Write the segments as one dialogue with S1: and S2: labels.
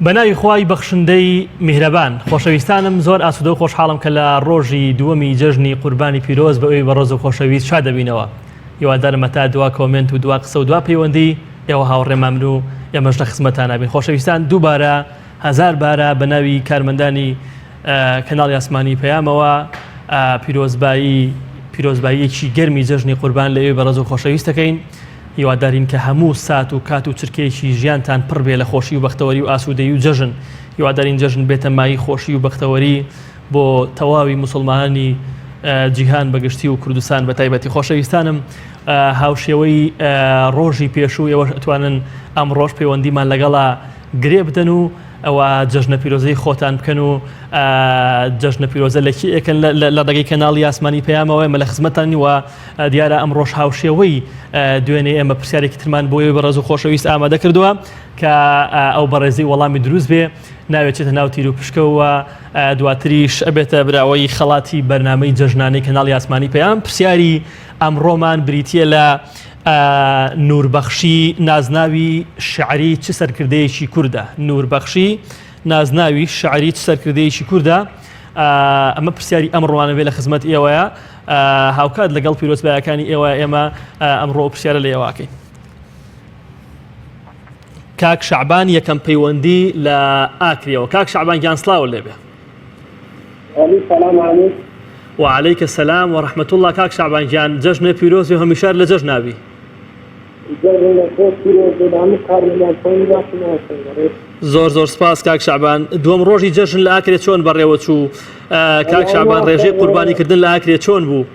S1: بەناوی خوای بەخشندەی میهرەبان. خۆشەویستانم زۆر ئاسوودە و خۆشحاڵم کە لە ڕۆژی دووەمی جەژنی قوربانی پیرۆز بە ئێوەی بەڕێز و خۆشەویست شاد دەبینەوە. هیوادارم هەتا دوا کۆمێنت و دوا قسە و دوا پەیوەندی ئێوە هاوڕێمان بن و ئێمەش لە خزمەتانا بین. خۆشەویستان دووبارە هەزار بارە بە ناوی کارمەندانی کەناڵی ئاسمانی پەیامەوە پیرۆزبایی پیرۆزباییەکی گەرمی جەژنی قوربان لە ئێوەی بەڕێز و خۆشەویست دەکەین. هیوادارین کە هەموو سات و کات و چرکەیەکی ژیانتان پڕ بێ لە خۆشی و بەختەوەری و ئاسوودەیی و جەژن. هیوادارین جەژن بێتە مایەی خۆشی و بەختەوەری بۆ تەواوی موسڵمانانی جیهان بە گشتی و کوردستان بە تایبەتی. خۆشەویستانم هاوشێوەی ڕۆژی پێشوو ئێوەش ئەتوانن ئەمڕۆش پەیوەندیمان لەگەڵا گرێ بدەن و ئەوە جەژنە پیرۆزەی خۆتان بکەن و جەژنە پیرۆزە لە کێ ئەکەن لە ڕێگەی کەناڵی ئاسمانی پەیامەوە ئێمە لە خزمەتتانین و دیارە ئەمڕۆش هاوشێوەی دوێنێ ئێمە پرسیارێکی ترمان بۆ ئێوەی بەڕێز و خۆشەویست ئامادە کردووە کە ئەو بەڕێزی وەڵامی دروست بێ ناوێچێتە ناو تیر و پشکەوە دواتریش ئەبێتە براوەی خەڵاتی بەرنامەی جەژنانەی کەناڵی ئاسمانی پەیام پرسیاری ئەمڕۆمان بریتە لە نوربەخشی نازناوی شعری چ سەرکردەیەکی کوردە؟ نوربەخشی نازناوی شعری چ سەرکردەیەکی کوردە؟ ئەمە پرسیاری ئەمڕۆمانە بێ لە خزمەت ئێوەیە هاوکات لەگەڵ پیرۆزبایەکانی ئێوە ئێمە ئەمڕۆ پرسیارە لە ئێواکەین. کاک شەعبان یەکەم پەیوەندی لە ئاکرێەوە کاک شەعبان گیان سڵاو لێبێ. وعلیک السلام و رحمة اللە کاک شەعبان گیان جەژنێ پیرۆز بێ هەمیشە لە جەژنا بی. زۆر زۆر سپاس کاک شەعبان دووەم ڕۆژی جەژن لە ئاکرێ چۆن بەڕێوە چوو کاک شەعبان ڕێژەی قوربانی کردن لە ئاکرێ چۆن بوو؟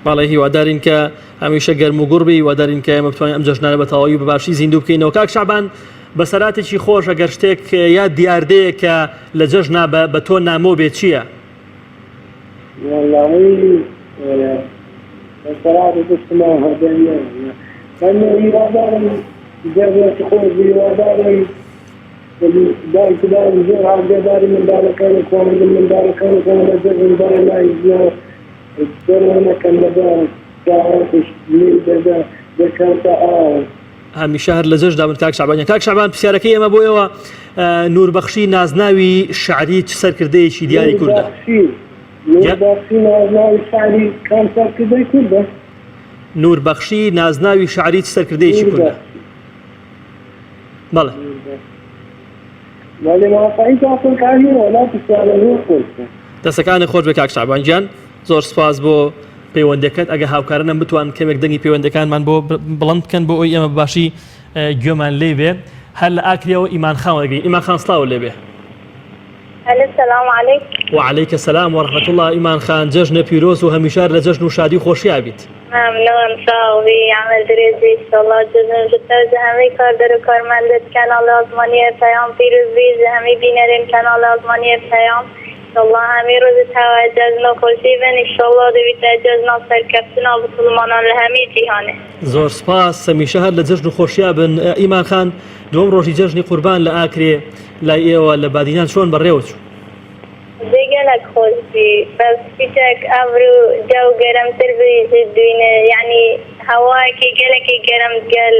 S1: بەڵێ هیوادارین کە هەمیشە گەرم و گوڕ بی هیوادارین کە ئێمە بتوانین ئەم جەژنانە بە تەواوی و بە باشی زیندوو بکەینەوە کاک شەعبان بەسەراتێکی خۆش ئەگەر شتێک یا دیاردەیەک کە لە جەژنا بە بە تۆ نامۆ بێ چییە؟
S2: وەڵاهی بەسەراتێکی شتمان هەبێ نییە من هیوادارم جەژنێکی خۆش بی هیوادارم دایک و باوک زۆر ئاگاداری منداڵەکانی خۆیان بن منداڵەکانی خۆیان لە جەژن بەرە لای ژنە
S1: هەمیشە هەر لە جەژندا بن کاک شەعبان گیان. کاک شەعبان پرسیارەکەی ئێمە بۆ ئێوە نووربەخشی نازناوی شعری چ سەرکردەیەکی دیاری کوردە؟ نووربەخشی نازناوی شعری چ سەرکردەیەکی کوردە؟ بەڵێ. دەستەکانت خۆش بێ کاک شەعبان گیان. زۆر سپاس بۆ پەیوەندەکەت ئەگە هاوکارانم بتوان کەمێک دەنگی پەیوەندەکانمان بۆ بڵند بکەن بۆ ئەوی ئێمە باشی گوێمان لێ بێ هەر لە ئاکرێەوە ئیمان خان وەرگین ئیمان خان سڵاو لێ بێ
S3: السلام علیکم
S1: وعلیک السلام ورحمة الله ئیمان خان جەژنە پیرۆز و هەمیشار لە جەژن و شادی و خۆشیا بیت
S3: ممنون ساغ بی عمر درێژ بی انشاءالله جەژن ژ تە ژ هەمەی کاردەر و کارمەندت کەناڵ ئازمانی پەیام پیرۆز بی ژ هەمەی بینەرێن کەناڵ ئازمانی پەیام انشاللە هەمی ڕۆژت هەوە جەژن و خۆشی بن انشاللە دەبیتە جەژنا سەرکەفتنا بسڵمانان لە هەمی جیهانێ.
S1: زۆر سپاس هەمیشە هەر لە جەژن و خۆشیا بن ئیمان خان دووەم ڕۆژی جەژنی قوربان لە ئاکرێ لای ئێوە لە بادینان چۆن بەڕێوە چوو؟
S3: دێ گەلەک خۆش بی بەس پیتەک ئەڤرو جەو گەرمتر بی ژ دوینێ یەعنی هەوایەکی گەلەکی گەرم گەل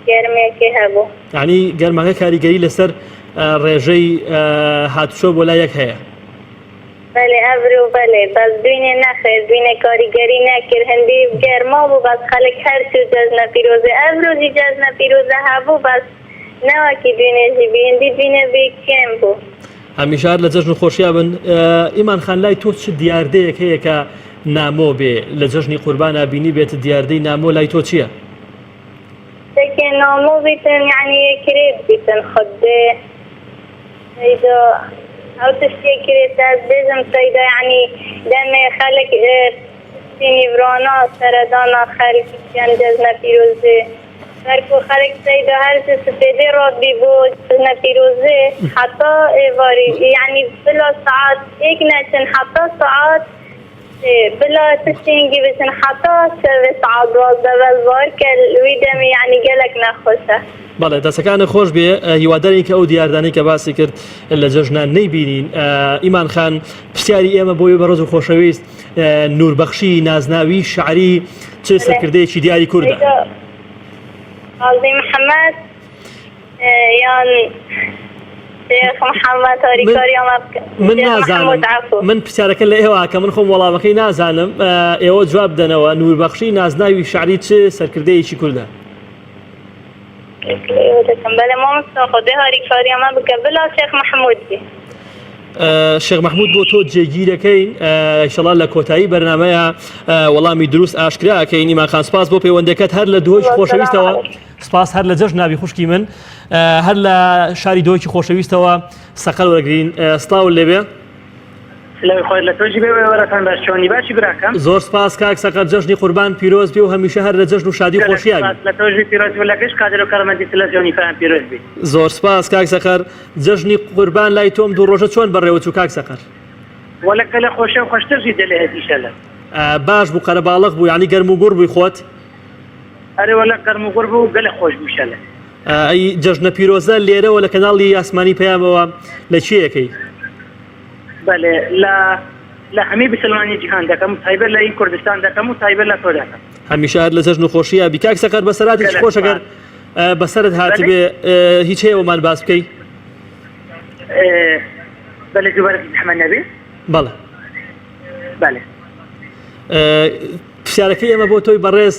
S3: گەرمێکی هەبوو.
S1: یەعنی گەرماکە کاریگەری لەسەر ڕێژەی هاتوچۆ بۆ لای یەک هەیە؟
S3: بەلێ ئەڤرو بەلێ بەس دوینێ نەخێر دوینێ کاریگەری نەکرد هندی گەرما بوو بەس خەلک هەر چوو جەژنە پیرۆزێ ئەڤرو ژی جەژنە پیرۆزە هەبوو بەس نەوەکی دوینێ ژی بی هندی دوینێ بی کێم بوو.
S1: هەمیشە هەر لە جەژن و خۆشیا بن. ئیمان خان لای تۆ چ دیاردەیەک هەیە کە نامۆ بێ لە جەژنی قوربانا بینیبێتت دیاردەی نامۆ لای تۆ چییە؟
S3: تەکێ نامۆ بیتن یەعنی یە کرێت بیتن خودێ سەیدا ئەو تشتیە کرێتە ئەز بێژم سەیدا یەعنی دەمێ خەلک پشتی نیڤرانا سەرەدانا خەلک کەن جەژنە پیرۆزێ بەرکو خەلک سەیدا هەر ژ سپێدێ ڕادبی بۆ جەژنە پیرۆزێ حەتا ئێڤاری یەعنی بلا سەعات ئێک نەچن حەتا سەعات. بلا تشتێنگی بچن حەتا شەوێ سەعات 12 بەس بارکە وی دەمی یعنی گەلەک نەخۆشە.
S1: بەڵێ دەسەکانت خۆش بێ هیوادارین کە ئەو دیاردانەی کە باسی کرد لە جەژنان نەیبینین ئیمان خان پرسیاری ئێمە بۆی بەڕێز و خۆشەویست نوربەخشی نازناوی شعری چ سەرکردەیەکی دیاری کوردە؟
S3: قازی محەممەد یان شێخ محەممەد هاریکاریان بکە
S1: من نازانم من پرسیارەکە لە ئێوە کە من خۆم وەڵامەکەی نازانم ئێوە جواب دەنەوە نوربەخشی نازناوی شعری چ سەرکردەیەکی کوردە؟
S3: بەلێ مامۆستا خودێ هاریکاریان بکە بلا شێخ مەحمود بی.
S1: شێخ مەحمود بۆ تۆ جێگیرەکەین ئیشەڵا لە کۆتایی بەرنمەیە وەڵامی دروست ئاشکراکەین ئیمان خان سپاس بۆ پەیوەندەکەت هەر لە دهۆکی خۆشەویستەوە سپاس هەر لە جەژن نابی خوشکی من هەر لە شاری دهۆکی خۆشەویستەوە سەقەر وەرگین سڵاو لێبێ
S2: سلاوی خوای لە تۆشی بێ وێوەرەکان باش چۆنی باشی براکەم.
S1: زۆر سپاس کاک سەقەر جەژنی قوربان پیرۆز بێ و هەمیشە هەر لە جەژن و شادی و
S2: گەلەک
S1: خۆشیا بی.
S2: سپاس لە تۆش بی پیرۆز بی لە گشت کادر و کارمەندی تلەزیۆنی پەیام پیرۆز بی.
S1: زۆر سپاس کاک سەقەر جەژنی قوربان لای تۆم دوو ڕۆژە چۆن بەڕێوە چوو کاک سەقەر؟
S2: وەلە گەلە خۆشە و خۆشتر ژی دەلێ هەدیشەلە.
S1: باش بوو قەرەباڵغ بوو یانی گەرم و گوڕ بووی خۆت؟
S2: ئەرێ وەلە گەرم و گوڕ بوو گەلە خۆش بوو شەلە.
S1: ئەی جەژنە پیرۆزە لێرەوە لە کەناڵی ئاسمانی پەیامەوە لە کێ ئەکەی؟
S2: بەلێ لە لە هەمی بسلمانی جیهان دەکەم و تایبەت لە ئی کوردستان دەکەم و تایبەت لە تۆ دەکەم.
S1: هەمیشە هەر لە جەژن و خۆشییا بی کاک سەقەر بەسەراتێکی
S2: گەلەک
S1: خۆش ئەگەر
S2: سپاس.
S1: بەسەرت
S2: بەلێ.
S1: هاتبێ هیچ هەیە بۆمان باس بکەی؟
S2: بەلێ دووبارە بی زەحمەت نەبێ.
S1: بەڵێ.
S2: بەلێ.
S1: پرسیارەکەی ئێمە بۆ تۆی بەڕێز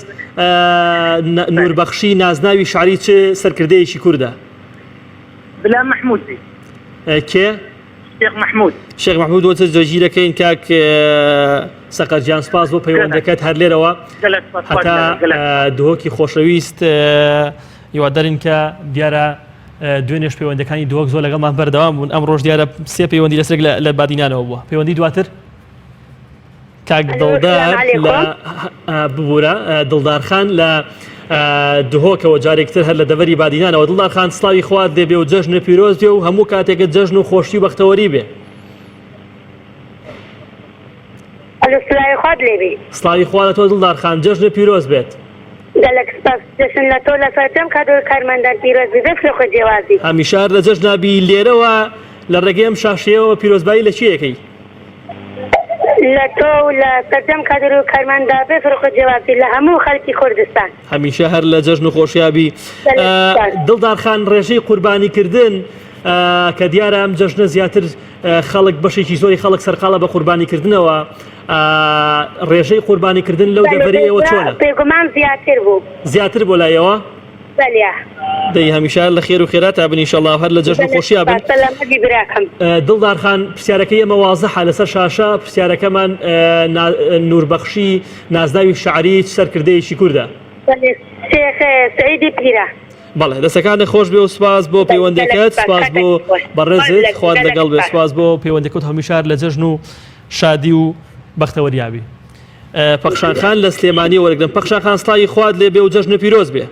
S1: نوربەخشی نازناوی شعری چ سەرکردەیەکی کوردە؟
S2: بلا مەحمود بی.
S1: کێ؟
S2: شێخ مەحمود.
S1: شێخ مەحمود وەچە جێگیرەکەین کاک سەقەر گیان سپاس بۆ پەیوەندەکەت هەر لێرەوە هەتا دهۆکی خۆشەویست هیوادارین کە دیارە دوێنێش پەیوەندەکانی دهۆک زۆر لەگەڵمان بەردەوام بوون ئەم ڕۆژ دیارە سێ پەیوەندی لەسەر لە بادینانەوە بووە پەیوەندی دواتر کاک دڵدار لە ببورە دڵدار خان لە دهۆکەوە جارێکتر هەر لە دەڤەری بادینانەوە دڵدار خان سڵاوی خوات لێ بێ و جەژنە پیرۆز بێ و هەموو کاتێکت جەژن و خۆشی و بەختەوەری بێ.
S4: ئەلو سلاوی خوات لێ بی.
S1: سڵاوی خوا لە تۆ دڵدار خان جەژنە پیرۆز بێت.
S4: گەلەک سپاس جەژن لە تۆ لە سەرجەم کادر و کارمەندان پیرۆز بی بێ فرق و جیوازی.
S1: هەمیشە هەر لە جەژنا بی لێرەوە لە ڕێگەی ئەم شاشەیەوە پیرۆزبایی لە کێ ئەکەی؟
S4: لە تۆ و لە سەرجەم کادر و کارمەندا بێ فرق و جیاوازی لە هەموو خەلکی کوردستان.
S1: هەمیشە هەر لە جەژن و خۆشیا بی. دڵدار خان ڕێژەی قوربانی کردن کە دیارە ئەم جەژنە زیاتر خەڵک بەشێکی زۆری خەڵک سەرقاڵە بە قوربانی کردنەوە ڕێژەی قوربانی کردن لەو دەڤەری ئێوە چۆنە؟
S4: بێگومان زیاتر بوو.
S1: زیاتر بۆ لای ئێوە؟
S4: بەلێ.
S1: دەی هەمیشە هەر لە خێر و خێراتا بن ئینشەڵا و هەر لە جەژن و خۆشیا بن.
S4: سەلامەتی براکەم.
S1: دڵدار خان پرسیارەکەی ئێمە وازحە لەسەر شاشە پرسیارەکەمان نوربەخشی نازناوی شەعری چ سەرکردەیەکی کوردە؟
S4: بەلێ شێخ سعیدی پیرە.
S1: بەڵێ دەستەکانت خۆش بێ و سپاس بۆ پەیوەندەکەت سپاس بۆ بەڕێزت خوات لەگەڵ بێ سپاس بۆ پەیوەندەکەت هەمیشە هەر لە جەژن و شادی و بەختەوەریا بی. پەخشان خان لە سلێمانیەوە وەرگرم پەخشان خان سڵاوی خوات لێ بێ و جەژنت پیرۆز بێ.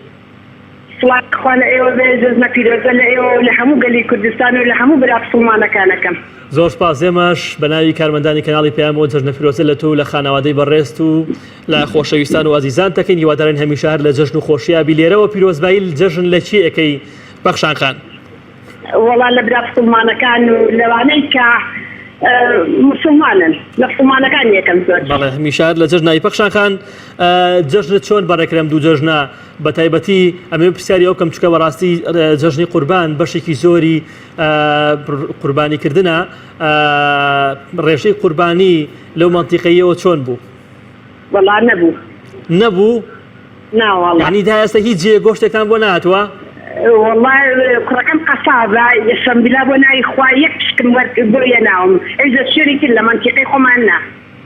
S5: سڵاوی خوا لە ئێوە بێ جەژنە پیرۆزە لە ئێوە و لە هەموو گەلی کوردستان و لە هەموو برا پسوڵمانەکانەکەم.
S1: زۆر سپاس ئێمەش بە ناوی کارمەندانی کەناڵی پەیامەوە جەژنە پیرۆزە لە تۆ و لە خانەوادەی بەڕێزت و لە خۆشەویستان و ئازیزانت دەکەین هیوادارین هەمیشە هەر لە جەژن و خۆشیا بی لێرەوە پیرۆزبایی جەژن لە کێ ئەکەی پەخشان خان؟
S5: وەڵا لە برا پسوڵمانەکان و لەوانەی کە موسڵمانن لە پسوڵمانەکان یەکەم زۆر.
S1: بەڵێ هەمیشە هەر لە جەژنای پەخشان خان جەژنت چۆن بەڕێکرا ئەم دوو جەژنە بە تایبەتی ئەمەوێ پرسیاری ئەو بکەم چونکە بەڕاستی جەژنی قوربان بەشێکی زۆری قوربانی کردنە ڕێژەی قوربانی لەو مەنتیقەیەوە چۆن بوو؟
S5: وەڵا نەبوو.
S1: نەبوو؟
S5: نا وەڵا.
S1: یانی تا ئێستا هیچ جێ گۆشتێکتان بۆ نەهاتووە؟
S5: وەڵا کوڕەکەم قەسابە یەشەمبیلا بۆ ناوی خوا یەک پشکم وەر بۆ یەناوم ئەویش لە شوێنی تر لە مەنتیقەی خۆمان نا.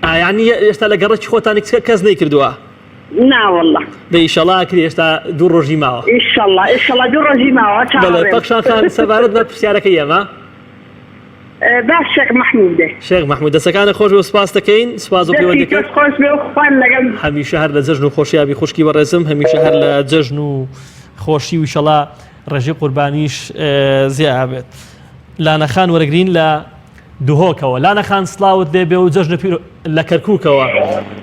S1: ئا یانی ئێستا لە گەڕەکی خۆتان کەس نەیکردووە؟
S5: نا وەڵا.
S1: دەی ئیشەڵا ئەکرێ ئێستا دوو ڕۆژی ماوە.
S5: ئیشەڵا ئیشەڵا دوو ڕۆژی ماوە
S1: بەڵێ
S5: چاوەڕێم.
S1: پەخشان خان سەبارەت بە پرسیارەکەی ئێمە.
S5: با شێخ مەحمود بێ.
S1: شێخ مەحمود دەسەکانت خۆش بێ و سپاست دەکەین سپاس بۆ
S5: دەستی
S1: پەیوەندیەکەت.
S5: تۆش خۆش بێ و خوان لەگەڵ.
S1: هەمیشە هەر لە جەژن و خۆشیا بی خوشکی بەڕێزم هەمیشە هەر لە جەژن و خۆشی و ئیشەڵا ڕێژەی قوربانیش زیا بێت. لانە خان وەرەگرین لە. دهۆکەوە. لانە خان سڵاوت لێ بێ و جەژنت پیرۆ لە کەرکووکەوە.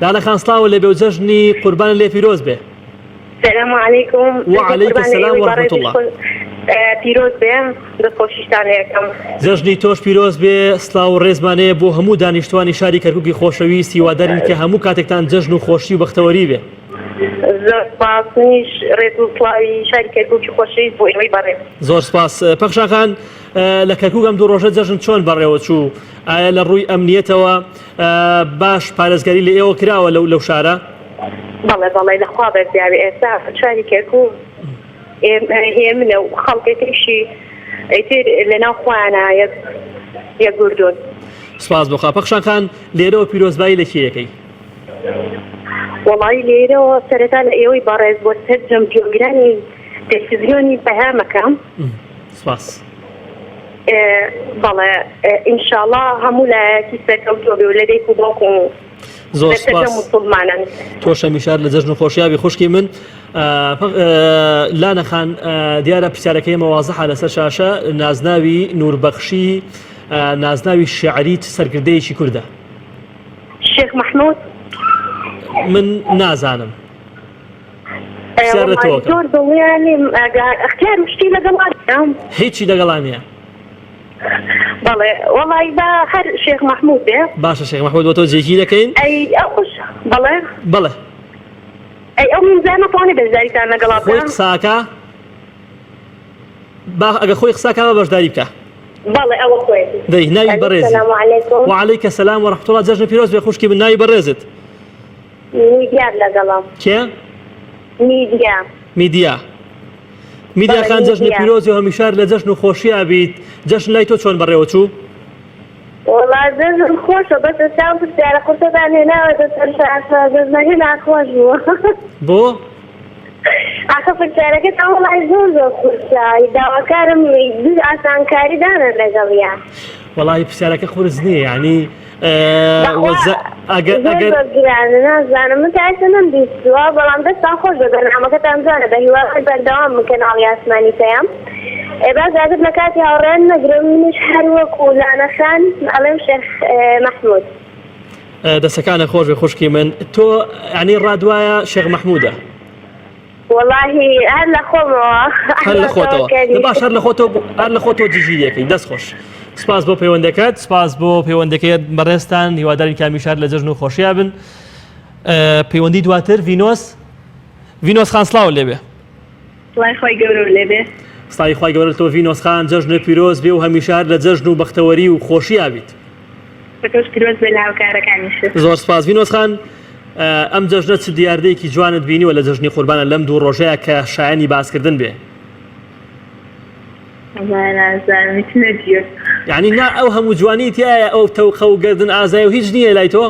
S1: لانە خان سڵاوت لێ بێ و جەژنی قوربانت لێ پیرۆز بێ.
S6: سلام علیکم
S1: وعلیک السلام و رحمة اللە.
S6: پیرۆز بێ دەستخۆشیشتان لێکەم.
S1: جەژنی تۆش پیرۆز بێ سڵاو و ڕێزمان هەیە بۆ هەموو دانیشتوانی شاری کەرکوکی خۆشەویست هیوادارین کە هەموو کاتێکتان جەژن و خۆشی و بەختەوەری بێ.
S6: زۆر سپاس منیش ڕێز و سڵاوی شاری کەرکوکی خۆشەویست بۆ ئێوەی بەڕێز.
S1: زۆر سپاس پەخشان خان لە کەرکوک ئەم دوو ڕۆژە جەژن چۆن بەڕێوە چوو ئایا لە ڕووی ئەمنیەتەوە باش پارێزگاری لە ئێوە کراوە لەو لەو شارە؟
S6: بەڵێ بەڵێ لە خوا بەزیاوی ئێستا شاری کەرکوک هێمنە و خەڵکەکەیشی ئیتر لەناو خۆیانە یەک یەکگردوون.
S1: سپاس بۆ خوا. پەخشان خان لێرەوە پیرۆزبایی لە کێ ئەکەی؟
S6: وەڵایی لێرەوە سەرەتا لە ئێوەی بەڕێز بۆ سەرجەم گوێگرانی تەلەفزیۆنی پەیامەکەم.
S1: سپاس.
S6: بەڵێ ئینشاڵا هەموو لایەکی سەرکەوتوو بێ و لە دایک و باوک و
S1: زۆر سپاس تۆش هەمیشە هەر لە جەژن و خۆشیابی خوشکی من لانە خان دیارە پرسیارەکەی ئێمە وازحە لەسەر شاشە نازناوی نوربەخشی نازناوی شعری چ سەرکردەیەکی کوردە
S6: شێخ محمود
S1: من نازانم
S6: زۆر دڵنیا نیم ئەختیار شتی لەگەڵا
S1: هیچی لەگەڵا نییە
S6: بەڵێ وەڵی با هەر شێخ مەحموود بێ.
S1: باشە شێخ مەحموود بۆ تۆ جێگیر دەکەین.
S6: ئەی ئەو خوش بەڵێ.
S1: بەڵێ.
S6: ئەی ئەو میرزا نەتوانێ بەشداریتان لەگەڵا
S1: بکا؟ خۆی قساکا با ئەگە خۆی قساکا با بەشداری بکا.
S6: بەڵێ ئەوە خۆیەتی.
S1: دەی ناوی بەڕێزی.
S3: سلام علیکم.
S1: وعلیک سلام ورحمة الله جەژنت پیرۆز بێ خوشکی من ناوی بەڕێزت.
S3: میدیات لەگەڵە.
S1: کێ؟
S3: میدیا.
S1: میدیا. میدیا خان جەژنت پیرۆز و هەمیشە هەر لە جەژن و خۆشیا بیت جەژن لای تۆ چۆن بەڕێوە چوو؟
S3: وەڵا جەژن خۆشە بەس ئێستا ئەم پرسیارە قورسەتان هێناوەتە سەر شاشە جەژنەکە ناخۆش بووە.
S1: بۆ؟
S3: ئاخە پرسیارەکەتان وەڵای زۆر زۆر قورسە داواکارم دوو ئاسانکاری دانەن لەگەڵیا.
S1: وەڵی پرسیارەکە قورس نییە یعنی
S3: ئەگەر گرانە نازانم من تا ئێستا نەمبیستووە بەڵام دەستان خۆش بێ بەرنامەکەتان جوانە بە هیوای بەردەوام بن کەناڵی ئاسمانی پەیام ئێ باش ئاگر لە کاتی هاوڕێیان نەگرم منیش هەر وەکو لانە خان ئەڵێم شێخ مەحموود.
S1: دەسەکانت خۆش بێ خوشکی من تۆ یعنی ڕادوایە شێخ مەحموودە.
S3: وەڵاهی هەر لە خۆمەوە
S1: هەر لە خۆتەوە باش هەر لە خۆتەوە هەر لە خۆتەوە جیگیری ئەکەی دەست خۆش سپاس بۆ پەیوەندەکەت سپاس بۆ پەیوەندەکەیت بەڕێزتان هیوادارین کامی شار لە جەژن و خۆشییا بن پەیوەندی دواتر ڤینۆس ڤینۆس خان سڵاو لێبێ
S5: سڵای خوای گەورەو لێبێ.
S1: سڵاوی خوای گەورە تۆ ڤینۆس خان جەژنت پیرۆز بێ و هەمیشە هەر لە جەژن و بەختەوەری و خۆشییا بیت.
S5: بە تۆش پیرۆز بێ لە هاوکارەکانیشت.
S1: زۆر سپاس ڤینۆس خان ئەم جەژنە چ دیاردەیەکی جوانت بینیوە لە جەژنی قوربانە لەم دوو ڕۆژەیە کە شایەنی باسکردن بێ؟
S5: وەڵا نازانم هیچ نەدیوم.
S1: یعنی نا ئەو هەموو جوانی تیایە ئەو تەوقە و گەردن ئازای و هیچ نییە لای تۆ؟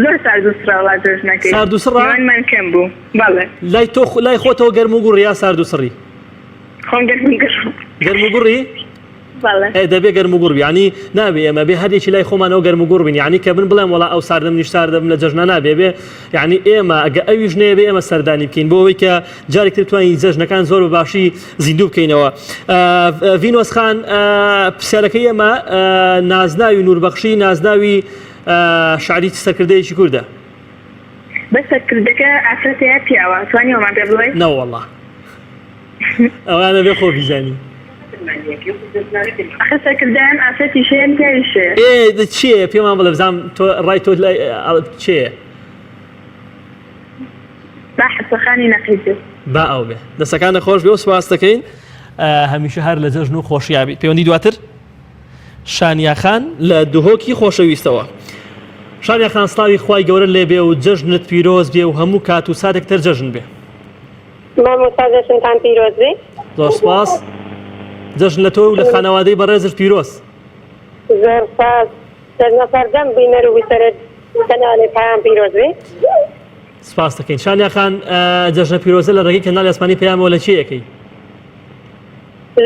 S5: زۆر سارد و سڕە وەڵا جەژنەکەی.
S1: سارد و سڕە؟
S5: میوانمان کەم بوو بەڵێ.
S1: لای تۆ لای خۆتەوە گەرم و گوڕی یا سارد و سڕی؟
S5: خۆم گەرم و گوڕم.
S1: گەرم و گوڕی؟
S5: بەڵێ.
S1: ئێ دەبێ گەرم و گوڕ بی یانی نابێ ئێمە بێ هەر یەکی لای خۆمانەوە گەرم و گوڕ بین یانی کە من بڵێم وەڵا ئەو ساردە منیش ساردە بم لە جەژنا نابێ بێ یانی ئێمە ئەگە ئەویش نەیەوێ ئێمە سەردانی بکەین بۆ ئەوەی کە جارێک تر بتوانین جەژنەکان زۆر بە باشی زیندوو بکەینەوە ڤینۆس خان پرسیارەکەی ئێمە نازناوی نوربەخشی نازناوی شعری چ سەرکردەیەکی کوردە؟
S5: بەس سەرکردەکە ئافرەتە یا پیاوە توانی ئەومان پێ بڵێی؟
S1: نەوەڵا ئەوانە بێ خۆ بیزانی.
S5: ئەخە سەرکردایان ئافرەتیش هەیە پیاویش هەیە.
S1: ئێ چێ پێمان بڵێ بزانم تۆ ڕای تۆ لای چێ؟
S5: با حەسەخانی نەقیب بێ.
S1: با ئەو بێ. دەستەکانت خۆش بێ و سوپاست دەکەین. هەمیشە هەر لە جەژن و خۆشیا بیت. پەیوەندی دواتر شانیا خان لە دهۆکی خۆشەویستەوە. شانیا خان سڵاوی خوای گەورە لێبێ و جەژنت پیرۆز بێ و هەموو کات و ساتێک تر جەژن بێ.
S3: مامۆستا جەژنتان پیرۆز بێ.
S1: زۆر سپاس. جەژن لە تۆ و لە خانەوادەی بەڕێزت پیرۆز.
S3: زۆر سپاس. جەژنە سەردەم بینەر و بیسەرت کەناڵی پەیام پیرۆز بێ.
S1: سپاس دەکەین. شانیا خان جەژنە پیرۆزە لە ڕێگەی کەناڵی ئاسمانی پەیامەوە لە کێ ئەکەی؟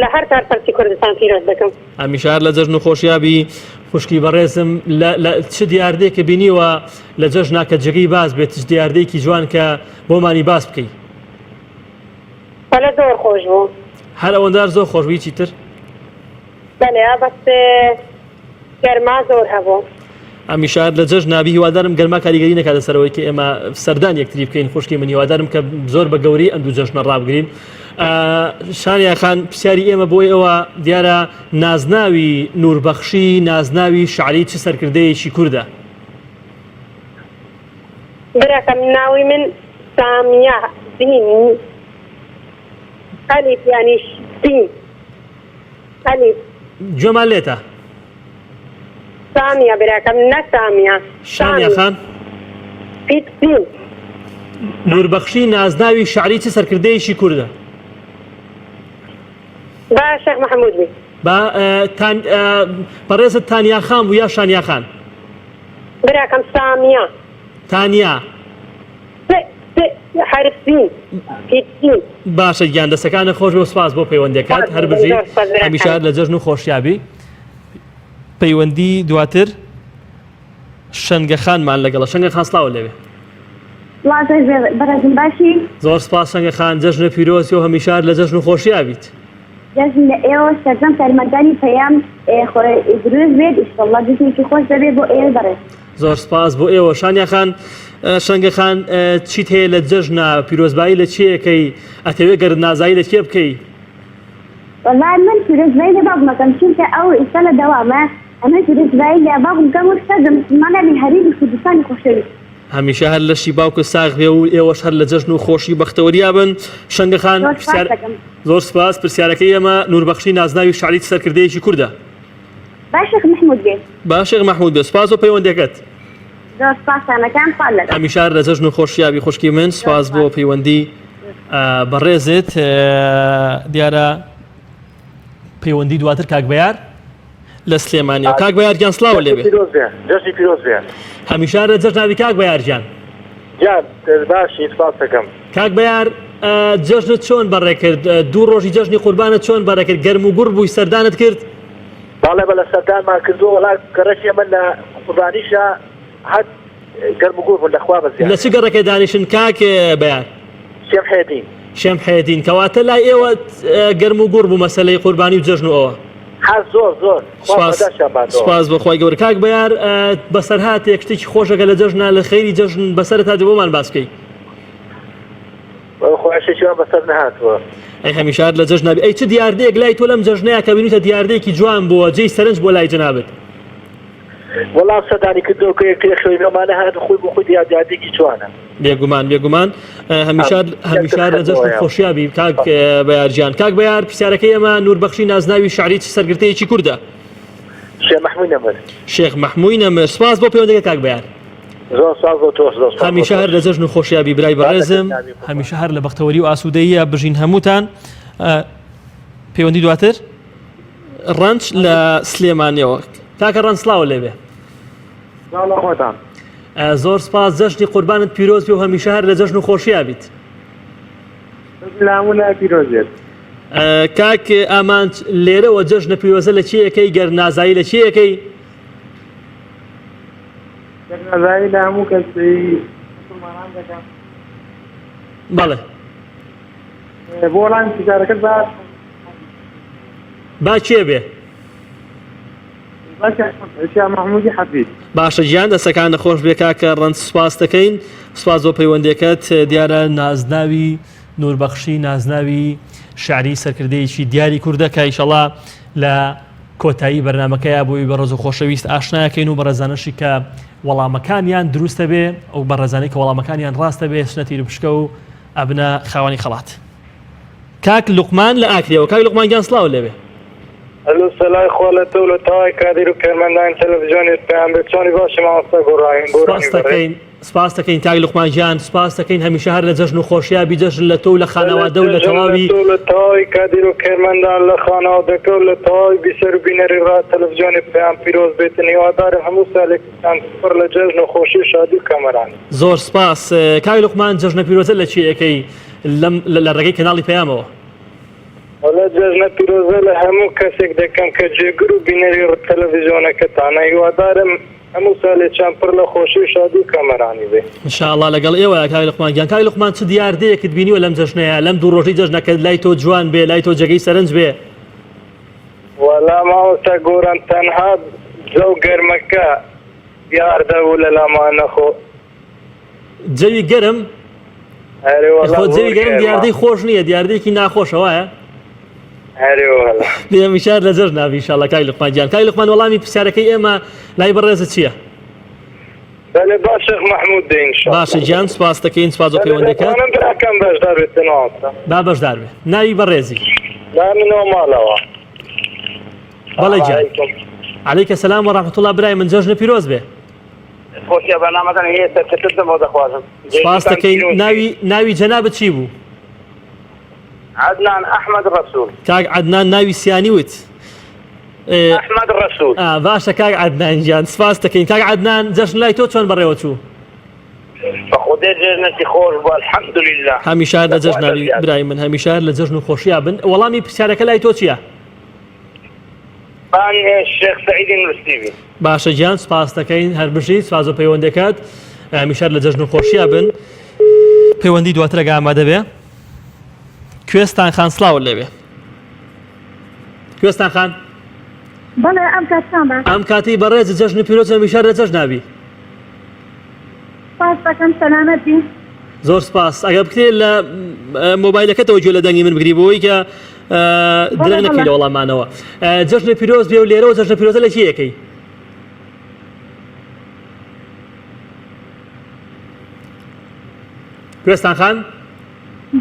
S3: لە هەر چار پەرچی کوردستان پیرۆز دەکەم.
S1: هەمیشە هەر لە جەژن و خۆشیا بی خوشکی بەڕێزم لە لە چ دیاردەیەکە بینیوە لە جەژنا کە جێگەی باس بێت چ دیاردەیەکی جوان کە بۆمانی باس بکەی؟
S3: بەلێ زۆر خۆش بوو.
S1: هەر ئەوەندە هەر زۆر خۆش بوو هیچی تر؟
S3: بەلێ بەس.
S4: گەرما زۆر هەبوو.
S1: هەمیشە هەر لە جەژنا بی هیوادارم گەرما کاریگەری نەکاتە سەرەوەی کە ئێمە سەردان یەکتری بکەین خوشکی من هیوادارم کە زۆر بە گەورەی ئەم دوو جەژنە ڕابگرین شانیا خان پرسیاری ئێمە بۆی ئەوە دیارە نازناوی نوربەخشی نازناوی شعری چ سەرکردەیەکی کوردە؟
S4: براکەم ناوی من سامیا زین ئەلیف یانی سین ئەلیف.
S1: گوێمان لێتە.
S4: سامیە براکەم نە سامیە.
S1: شانیا خان.
S4: پیت سین.
S1: نوربەخشی نازناوی شعری چ سەرکردەیەکی کوردە؟
S4: با شێخ مەحمود بی.
S1: با تان بەڕێزت تانیا خان بوو یا شانیا خان؟
S4: براکەم سامیە.
S1: تانیا.
S4: س س حرف سین پیت سین.
S1: باشە گیان دەستەکانت خۆش بێ و سپاس بۆ پەیوەندیەکەت هەر بژی هەمیشە لە جەژن و خۆشیابی. پەیوەندی دواتر شەنگە خانمان لەگەڵە شەنگە خان سڵاو لەوێ.
S7: بەڕێزم باشی؟
S1: زۆر سپاس شەنگە خان جەژنە پیرۆز و هەمیشە لە جەژن و خۆشیا بیت.
S7: جەژن لە ئێوە سەرجەم کارمەندانی پەیام دروست بێت ئیشەڵڵا جەژنێکی خۆش دەبێت بۆ ئێوەی بەڕێز.
S1: زۆر سپاس بۆ ئێوە شانیا خان شەنگە خان چیت هەیە لە جەژنە پیرۆزبایی لە چێەکەی ئەتەوێ گەرد نازایی لە کێ بکەی؟
S7: وەڵا من پیرۆزبایی لە باوکم ئەکەم چونکە ئەو ئیستا لە دەوامە ئەمن پیرۆزبایی لە باوکم کەم و سەرجەم مسوڵمانانی هەرێمی کوردستانی خۆشەویست.
S1: هەمیشە هەر لەشی باوکت ساغ بێ و ئێوەش هەر لە جەژن و خۆشی و بەختەوەریا بن. شەنگە خان
S7: زۆر سپاس
S1: پرسیار
S7: دەکەم.
S1: زۆر سپاس پرسیارەکەی ئێمە نوربەخشی نازناوی شەعری چ سەرکردەیەکی کوردە؟
S7: با شێخ مەحمود بێ.
S1: با شێخ مەحمود بێ سپاس بۆ پەیوەندیەکەت.
S7: زۆر سپاستان ئەکەم خوا لەگەڵ.
S1: هەمیشە هەر لە جەژن و خۆشیا بی خوشکی من
S7: زۆر
S1: سپاس بۆ
S7: سپاس.
S1: پەیوەندی بەڕێزت دیارە پەیوەندی دواتر کاک بەیار لە سلێمانیەوە کاک بەیار گیان سڵاو لێ بێ
S8: جەژنی پیرۆز بێ
S1: هەمیشە لە جەژناوی کاک بەیار گیان
S8: گیان باشی سپاس دەکەم
S1: کاک بەیار جەژنت چۆن بەڕێ کرد دوو ڕۆژی جەژنی قوربانت چۆن بەڕێ کرد گەرم و گوڕ بووی سەردانت کرد
S8: باڵێ بە لە سەردانمان کردووە وەڵا گەڕەکی ئەمە لە قوربانیشە هەر گەرم و گوڕ بوون لە خوا بەزیاد.
S1: لە چ گەڕەکێ دانیشن کاک بەیار؟
S8: شێم حێدین.
S1: شێم حێدین کەواتە لای ئێوە گەرم و گوڕ بوو مەسەلەی قوربانی و جەژن و ئەوە.
S8: هەر زۆر زۆر خوا
S1: سپاس
S8: پاداشتیان باتەوە.
S1: سپاس بۆ خوای گەورە کاک بەیار بەسەرهاتێک شتێکی خۆشەکە لە جەژنا لە خەیری جەژن بەسەرت هاتبێ بۆمان باس بکەی.
S8: وەڵا شتێکی وام بەسەر نەهاتووە.
S1: ئەی هەمیشە هەر لە جەژنا بی. ئەی چ دیاردەیەک لای تۆ لەم جەژنەیا کە بینیوتە دیاردەیەکی جوان بووە جێی سەرنج بووە لای جەنابت؟
S8: وەڵام سەردانی کردنەوە کە یەکتری خوێنەوەمانە هەر خۆی بۆ خۆی دیاردەیەکی جوانە.
S1: بێگومان بێگومان هەمیشە هەمیشە لە جەژن خۆشیا بی کاک بەیار گیان کاک بەیار پرسیارەکەی ئێمە نوربەخشی نازناوی شعری چ سەرگرتەیەکی کوردە؟
S8: شێخ مەحمووی نەمر.
S1: شێخ مەحمووی نەمر سپاس بۆ پەیوەندەکە کاک بەیار.
S8: زۆر سپاس بۆ تۆش زۆر سپاس بۆ
S1: هەمیشە هەر
S8: تۆش.
S1: لە جەژن و خۆشیا بی برای بەڕێزم هەمیشە هەر لە بەختەوەری و ئاسوودەییە بژین هەمووتان پەیوەندی دواتر ڕەنج لە سلێمانیەوە کاکە ڕەنج سڵاو لێبێ
S2: سڵاو لە خۆتان.
S1: زۆر سپاس جەژنی قوربانت پیرۆز بێ و هەمیشە هەر لە جەژن و خۆشیا بیت.
S2: لە هەموو لای پیرۆز بێت.
S1: کاک ئامانج لێرەوە جەژنە پیرۆزە لە کێیەکەی گەر نازایی لە کێیەکەی؟
S2: گەر نازایی لە هەموو کەسی مسوڵمانان دەکەم.
S1: بەڵێ.
S2: بۆ وەڵامی پرسیارەکەت با
S1: با کێ بێ؟
S2: با شا مەحموودی حەفید.
S1: باشە گیان دەستەکانت خۆش بێ کاکە ڕەنج سوپاست دەکەین سوپاس بۆ پەیوەندیەکەت دیارە نازناوی نوربەخشی نازناوی شعری سەرکردەیەکی دیاری کوردە کە ئیشەڵا لە کۆتایی بەرنمەکەیا بۆی بەڕێز و خۆشەویست ئاشناکەین و بەڕێزانەشی کە وەڵامەکانیان دروستە بێ ئەو بەڕێزانەی کە وەڵامەکانیان ڕاستە بێ سنە تیرپشکە و ئەبنە خاوەنی خەڵات. کاک لوقمان لە ئاکرێوە کاک لوقمان گیان سڵاوت لێبێ.
S2: ئەلو سەلای خوا لە تۆ و لە تەوای کادیر و کارمەندانی تەلەفزیۆنی پەیام بێت چۆنی باشی مامۆستا گۆرانی
S1: سپاست
S2: بەڕێز.
S1: دەکەین سپاست دەکەین کاک لوقمان گیان سپاست دەکەین هەمیشە هەر لە جەژن و خۆشیا بی جەژن لە تۆ و لە
S2: لە
S1: خانەوادە و لە
S2: جەژن لە
S1: تەواوی
S2: تۆ و لە تەواوی کادیر و کارمەندان لە خانەوادەکە و لە تەواوی بیسەر و بینەری ڕا تەلەفزیۆنی پەیام پیرۆز بێتن هیوادارم هەموو سالێکتان پڕ لە جەژن و خۆشی و شادی و کامەرانی.
S1: زۆر سپاس کاک لوقمان جەژنە پیرۆزە لە کێ ئەکەی لەم لە ڕێگەی کەناڵی پەیامەوە؟
S2: وەڵا جەژنە پیرۆزە لە هەموو کەسێک دەکەم کە جێگر و بینەری تەلەفیزیۆنەکەتانە هیوادارم هەموو سالێکیان پڕ لە خۆشی و شادی و کامەرانی بێ.
S1: ان شاء اللە لەگەڵ ئێوەیە کاک لوقمان گیان. کاک لوقمان چ دیاردەیەکت بینیوە لەم جەژنەیە لەم دوو ڕۆژەی جەژنە کە لای تۆ جوان بێ لای تۆ جێگەی سەرنج بێ؟
S2: وەلا مامۆستا گۆران تەنها. جەو گەرمەکە دیاردە بوو لە لامان نەخۆ.
S1: جەوی گەرم؟
S2: ئەرێ وەڵا
S1: خۆ جەوی
S2: زۆر
S1: گەرم
S2: گەرمە.
S1: دیاردەی خۆش نییە دیاردەیەکی ناخۆشە وایە؟
S2: ئەرێ وەڵا.
S1: دەی هەمیشە هەر لە جەژنا بی ئینشاڵڵا کاک لوقمان گیان. کاک لوقمان وەڵامی پرسیارەکەی ئێمە لای بەڕێزت چییە؟
S2: بەلێ با شێخ مەحمود دێ ان شاء
S1: باشە
S2: اللە.
S1: گیان سپاست دەکەین سپاس بۆ
S2: بەلێ
S1: پەیوەندەکەت.
S2: دەتوانم براکەم بەشدار بێتن مامۆستا؟
S1: با بەشدار بێ. ناوی بەڕێزی؟
S2: با منەوە ماڵەوە.
S1: بەڵێ گیان.
S2: علیکم.
S1: علیک سلام و رحمة اللە برای من جەژنت پیرۆز بێ.
S2: خۆشیە بەرنامەکان هەیە سەرکەوتنتان بۆ دەخوازم.
S1: سپاست
S2: جەژنتان
S1: دەکەین.
S2: پیرۆز بێ.
S1: ناوی ناوی جەنابت چی بوو؟
S2: عەدنان ئەحمەد ڕەسوڵ.
S1: کاک عەدنان ناوی سیانی وت.
S2: ئەحمەد ڕەسوڵ.
S1: ئا باشە کاک عەدنان گیان سپاست دەکەین. کاک عەدنان جەژن لای تۆ چۆن بەڕێوە چوو؟
S2: بەخودێ جەژنێکی خۆش بوو الحمدللە.
S1: هەمیشە هەر لە
S2: لەخوا
S1: جەژنا بی
S2: بەزیاد.
S1: برای من هەمیشە هەر لە جەژن و خۆشیا بن. وەڵامی پرسیارەکە لای تۆ چییە؟
S2: بان شێخ سەعیدی نووسیبی.
S1: باشە گیان سپاست دەکەین هەر بژیت سپاس بۆ پەیوەندەکەت هەمیشە هەر لە جەژن و خۆشیا بن. پەیوەندی دواتر ئەگە ئامادە بێ. کوێستان خان سڵاوت لێبێ. کوێستان خان.
S7: بەڵێ ئەم کاتتان باش.
S1: ئەم کاتی بەڕێز جەژن پیرۆز هەمیشە لە جەژنا بی.
S7: سپاس دەکەم سەلامەت بی.
S1: زۆر سپاس ئەگەر بکرێت لە مۆبایلەکەتەوە گوێ لە دەنگی من بگری بۆی کە درەنگ نەکەی لە وەڵامانەوە جەژنە پیرۆز بێ و لێرەوە جەژنە پیرۆزە لە کێ یەکەی؟ کوێستان خان؟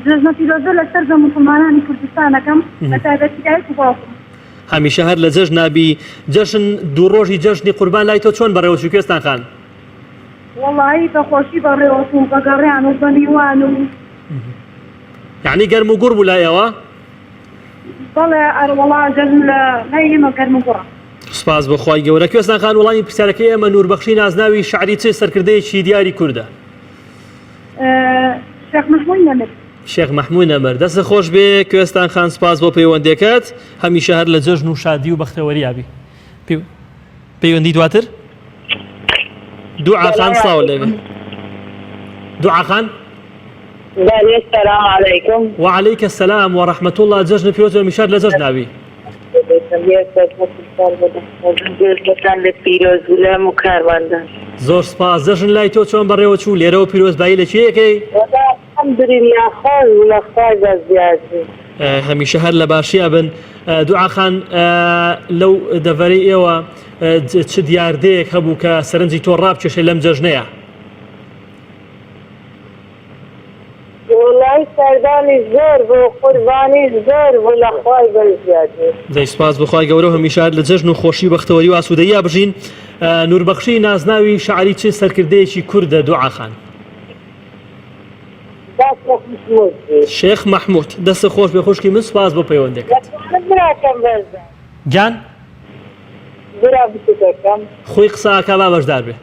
S7: جەژنە پیرۆزە لە سەرجەم موسڵمانانی کوردستان ئەکەم بە تایبەتی دایک و باوکم.
S1: هەمیشە هەر لە جەژنا بی. جەژن دوو ڕۆژی جەژنی قوربان لای تۆ چۆن بەڕێوە چوو کوێستان خان؟
S7: وەڵایی بە خۆشی بەڕێوە چوو بە گەڕیان و بە میوان و.
S1: یەعنی گەرم و گوڕ بوو لای ئێوە؟
S7: بەڵێ ئەرەوەڵا جەژن لە لای ئێمە گەرم و گوڕە.
S1: سوپاس بۆ خوای گەورە. کوێستان خان وەڵامی پرسیارەکەی ئێمە نووربەخشی نازناوی شەعری چ سەرکردەیەکی دیاری کوردە؟
S7: شێخ مەحموی نەمر.
S1: شێخ مەحموی نەمر دەستت خۆش بێ کوێستان خان سوپاس بۆ پەیوەندیەکەت هەمیشە هەر لە جەژن و شادی و بەختەوەریا بی پەیوەندی دواتر دوعا خان سڵاو لێبێ دوعا خان
S3: بەێ سلام علیکم
S1: وعليك السلام ورحمة الله جەژن پیرۆز و میشار لە جەژن ناوی
S3: جەژنتان لە پیرۆز بوو لە هەموو کارواندا.
S1: زۆر سپاس جەژن لای تۆ چۆن بەڕێوە چوو لێرەوە پیرۆزبایی لە کێ ئەکەی؟
S3: وەڵا الحمدللە خۆش بوو لە خوای بەزیاد بوو.
S1: هەمیشە هەر لە باشیا بن. دوعا خان لەو دەڤەرەی ئێوە چ دیاردەیەک هەبوو کە سەرنجی تۆ ڕابکێشێ لەم جەژنەیا؟
S3: وەڵای سەردانی زۆر بوو قوربانیش زۆر بوو لە خوای بەزیاد بێ.
S1: دەی سوپاس بۆ خوای گەورە و هەمیشە هەر لە جەژن و خۆشی و بەختەوەری و ئاسوودەییا بژین. نووربەخشی نازناوی شاعری چ سەرکردەیەکی کوردە دوعا خان؟
S3: با شێخ مەحموود بێ.
S1: شێخ مەحموود. دەستت خۆش بێ خوشکی من سوپاس بۆ پەیوەندەکەت.
S3: دەتوانم براکەم بەشدار.
S1: گیان؟
S3: برا بچووکەکەم.
S1: خۆی قسە ئەکا با بەشدار بێ.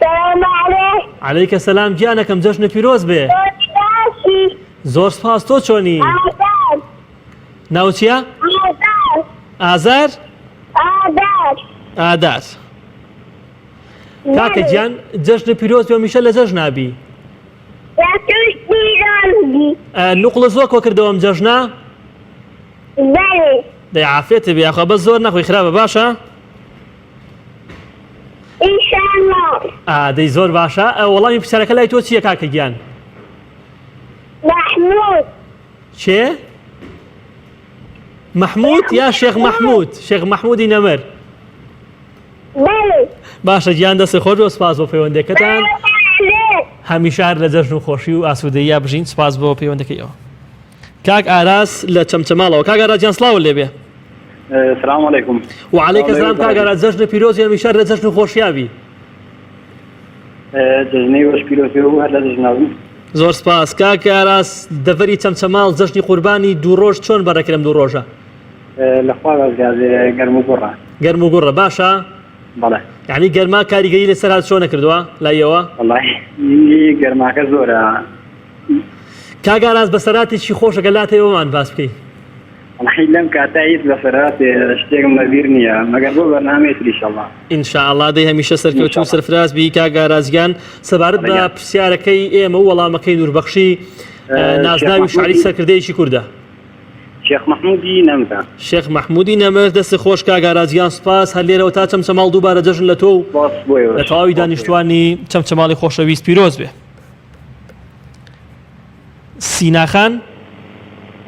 S3: سلام علیک.
S1: علیک سلام گیانەکەم جەژنت پیرۆز بێ.
S3: چۆنی باشی؟
S1: زۆر سپاس تۆ چۆنی؟
S3: ئازار.
S1: ناوت چییە؟
S3: ئازار.
S1: ئازار؟
S3: ئادار.
S1: ئادار. کاکە گیان جەژنت پیرۆز بێ هەمیشە لە جەژنا بی.
S3: لە توش پیرۆز بی.
S1: نوقڵە زۆر کۆ کردەوە ئەم جەژنە؟
S3: بەلێ.
S1: دەی عافیەتت بێ یاخوا بەس زۆر نەخۆی خراپە باشە؟
S3: ان شاء اللە.
S1: ئا دەی زۆر باشە وەڵامی پرسیارەکە لای تۆ چییە کاکە گیان؟
S3: مەحمود.
S1: کێ؟ مەحمود یا شێخ مەحمود؟ شێخ مەحمودی نەمر.
S3: بەڵێ.
S1: باشە گیان دەستت خۆش بێ سپاس بۆ پەیوەندەکەتان. هەمیشە هەر لە جەژن و خۆشی و ئاسوودەییا بژین سپاس بۆ پەیوەندەکەی ئەوە. کاک ئاراس لە چەمچەماڵەوە کاک ئاراس گیان سڵاوت لێبێ.
S9: سلام علیکم
S1: وعلیک سلام کاک ئاراس جەژنت پیرۆز بێ هەمیشە هەر لە جەژن و خۆشیا بی.
S9: جەژنی وەش پیرۆز بێ و هەر لە جەژنا بن.
S1: زۆر سپاس کاک ئاراس دەڤەری چەمچەماڵ جەژنی قوربانی دوو ڕۆژ چۆن بەڕێکرد ئەم دوو ڕۆژە؟
S9: لە خوا ڕزگار بێ گەرم و گوڕە.
S1: گەرم و گوڕە باشە؟
S9: بەڵێ.
S1: یعنی گەرما کاریگەری لەسەر هاتوچۆ نەکردووە لایەوە؟
S9: وەڵای گەرماکە زۆرە.
S1: کاک ئاراس بەسەراتێکی خۆشە گەر لات هەیە بۆمان باس بکەی.
S9: وەڵاهی لەم کاتە هیچ بەسەرهاتێ شتێکم لە بیر نییە مەگەر بۆ بەرنامەی تر ئیشەڵا.
S1: ان شاء اللە دەی هەمیشە سەرکەوتوو و سەرفراز بی کاک ئاراس گیان سەبارەت بە پرسیارەکەی ئێمە و وەڵامەکەی نوربەخشی نازناوی شاعری سەرکردەیەکی کوردە.
S9: شێخ مەحموودی نەمرە.
S1: شێخ مەحموودی نەمر، دەستت خۆش کاک ئاراس گیان سوپاس، هەر لێرەوە تا چەمچەماڵ دووبارە جەژن لە تۆ و
S9: سپاس بۆ
S1: لە
S9: ئێوەش.
S1: تەواوی
S9: سپاس بۆ ئێوەش.
S1: دانیشتووانی چەمچەماڵی خۆشەویست پیرۆز بێ. سینا خان.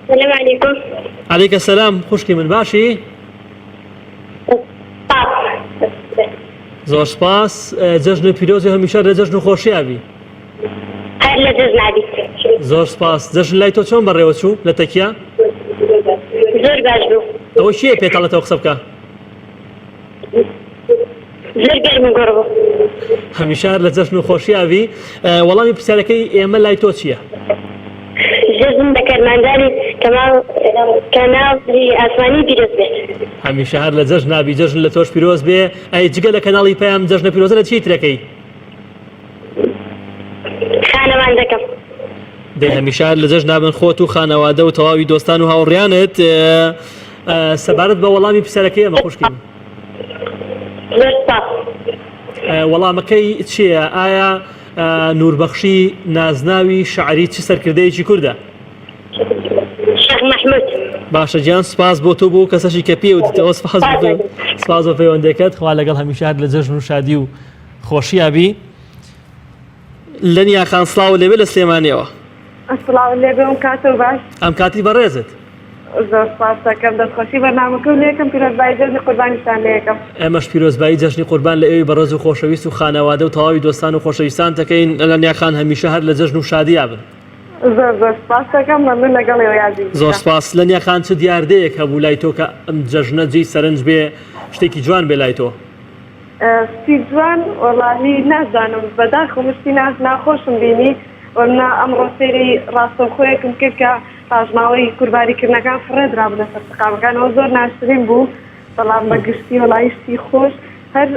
S3: سلام علیکم.
S1: علیک سلام خوشکی من باشی؟
S3: سپاس.
S1: زۆر سپاس جەژن پیرۆز و هەمیشە لە جەژن و خۆشیابی.
S3: هەر لە جەژنا بیت.
S1: زۆر سپاس جەژن لای تۆ چۆن بەڕێوە چوو لە تەکیە؟
S3: زۆر باش بوو.
S1: ئەوە کێیە پێتەڵێتەوە قسە بکە؟
S3: زۆر گەرم و گوڕ بوو.
S1: هەمیشە هەر لە جەژن و خۆشیا بی. وەڵامی پرسیارەکەی ئێمە لای تۆ چییە؟
S3: جەژن بە کەرماندانی کەناڵی ئاسمانی پیرۆز بێت.
S1: هەمیشە هەر لە جەژنا بی جەژن لە تۆش پیرۆز بێ. ئەی جگە لە کەناڵی پەیام جەژنە پیرۆزە لە چی ترەکەی؟
S3: خانەواندەکەم.
S1: دەی هەمیشە هەر لە جەژنا بن خۆت و خانەوادە و تەواوی دۆستان و هاوڕیانت. سەبارەت بە وەڵامی پرسیارەکەی ئێمە خوشکی من.
S3: زۆر سپاس.
S1: وەڵامەکەی چییە؟ ئایا نووربەخشی نازناوی شەعری چ سەرکردەیەکی کوردە؟
S3: شێخ مەحمود.
S1: باشە گیان سپاس بۆ تۆ بۆ کەسەشی کە پێ وتیتەوە سپاس بۆ تۆ سپاس بۆ پەیوەندەکەت خوا لەگەڵ هەمیشە هەر لە جەژن و شادی و خۆشییا بی. لەنیا خان سڵاوت لێبێ لە سلێمانیەوە.
S10: سڵاوت لێبێ ئەم کاتەو باش.
S1: ئەم کاتی بەڕێزت.
S10: زۆر سپاس دەکەم دەستخۆشی بەرنامەکەو لێکەم پیرۆزبایی جەژنی قوربانیشتان لێکەم.
S1: ئێمەش پیرۆزبایی جەژنی قوربان لە ئێوەی بەڕێز و خۆشەویست و خانەوادە و تەواوی دۆستان و خۆشەویستان دەکەین لەنیا خان هەمیشە هەر لە جەژن و شادیا بن.
S10: زۆر زۆر سپاس دەکەم مەمنون لەگەڵ ئێوەی ئازیزیشم.
S1: زۆر سپاس لەنیا خان چ دیاردەیەک هەبوو لای تۆ کە ئەم جەژنە جێی سەرنج بێ شتێکی جوان بێ لای تۆ؟
S10: شتی جوان وەڵاهی نازانم بەداخەوە من شتی ناخۆشم بینی وەرنا ئەمڕۆ سەیری ڕاستەوخۆیەکم کرد کە پاشماوەی قوربانی کردنەکان فڕێ درابوونە سەر شەقامەکان ئەوە زۆر ناشرین بوو بەڵام بە گشتی وەڵاهی شتی خۆش هەر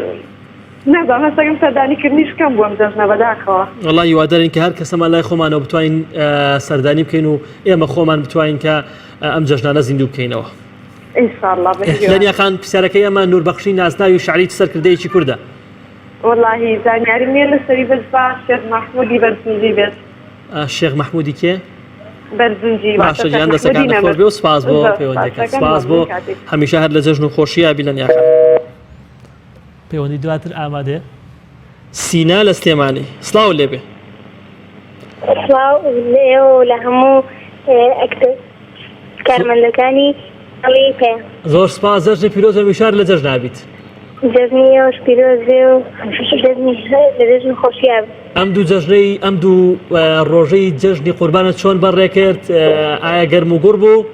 S10: نازانم هەستەکەم سەردانی کردنیش کەم بوو ئەم جەژنە بەداخەوە.
S1: وەڵا هیوادارین کە هەر کەسەمان لای خۆمانەوە بتوانین سەردانی بکەین و ئێمە خۆمان بتوانین کە ئەم جەژنانە زیندوو بکەینەوە.
S10: ان شاء اللە بە هیوا.
S1: لەنیا خان پرسیارەکەی ئێمە نوربەخشی نازناوی شەعری چ سەرکردەیەکی کوردە؟
S10: وەڵاهی زانیاریم نیە لەسەری بەس با شێخ مەحمودی بەرزنجی بێت.
S1: شێخ مەحمودی کێ؟
S10: بەرزنجی واتە
S1: باشە
S10: شێخ
S1: گیان
S10: مەحمودی
S1: دەستەکانت
S10: نەمر.
S1: خۆش بێ و سپاس بۆ
S10: زۆر سپاس
S1: پەیوەندیەکەت
S10: دەکەم
S1: سپاس بۆ
S10: مەمنون کاتێک.
S1: هەمیشە هەر لە جەژن و خۆشییا بی لەنیا خان. پەیوەندی دواتر ئامادەیە. سینا لە سلێمانی سڵاوت لێ بێ.
S3: سڵاو لە ئێوە و لە هەموو ئەکتەر کارمەندەکانی ئەڵی پەیام.
S1: زۆر سپاس جەژنی پیرۆز هەمیشە هەر لە جەژنا بیت.
S3: جەژنی ئێوەش پیرۆز بێ و جەژنی لە جەژن خۆشیا بن.
S1: ئەم دوو جەژنەی ئەم دوو ڕۆژەی جەژنی قوربانت چۆن بەڕێ کرد ئایا گەرم و گوڕ بوو؟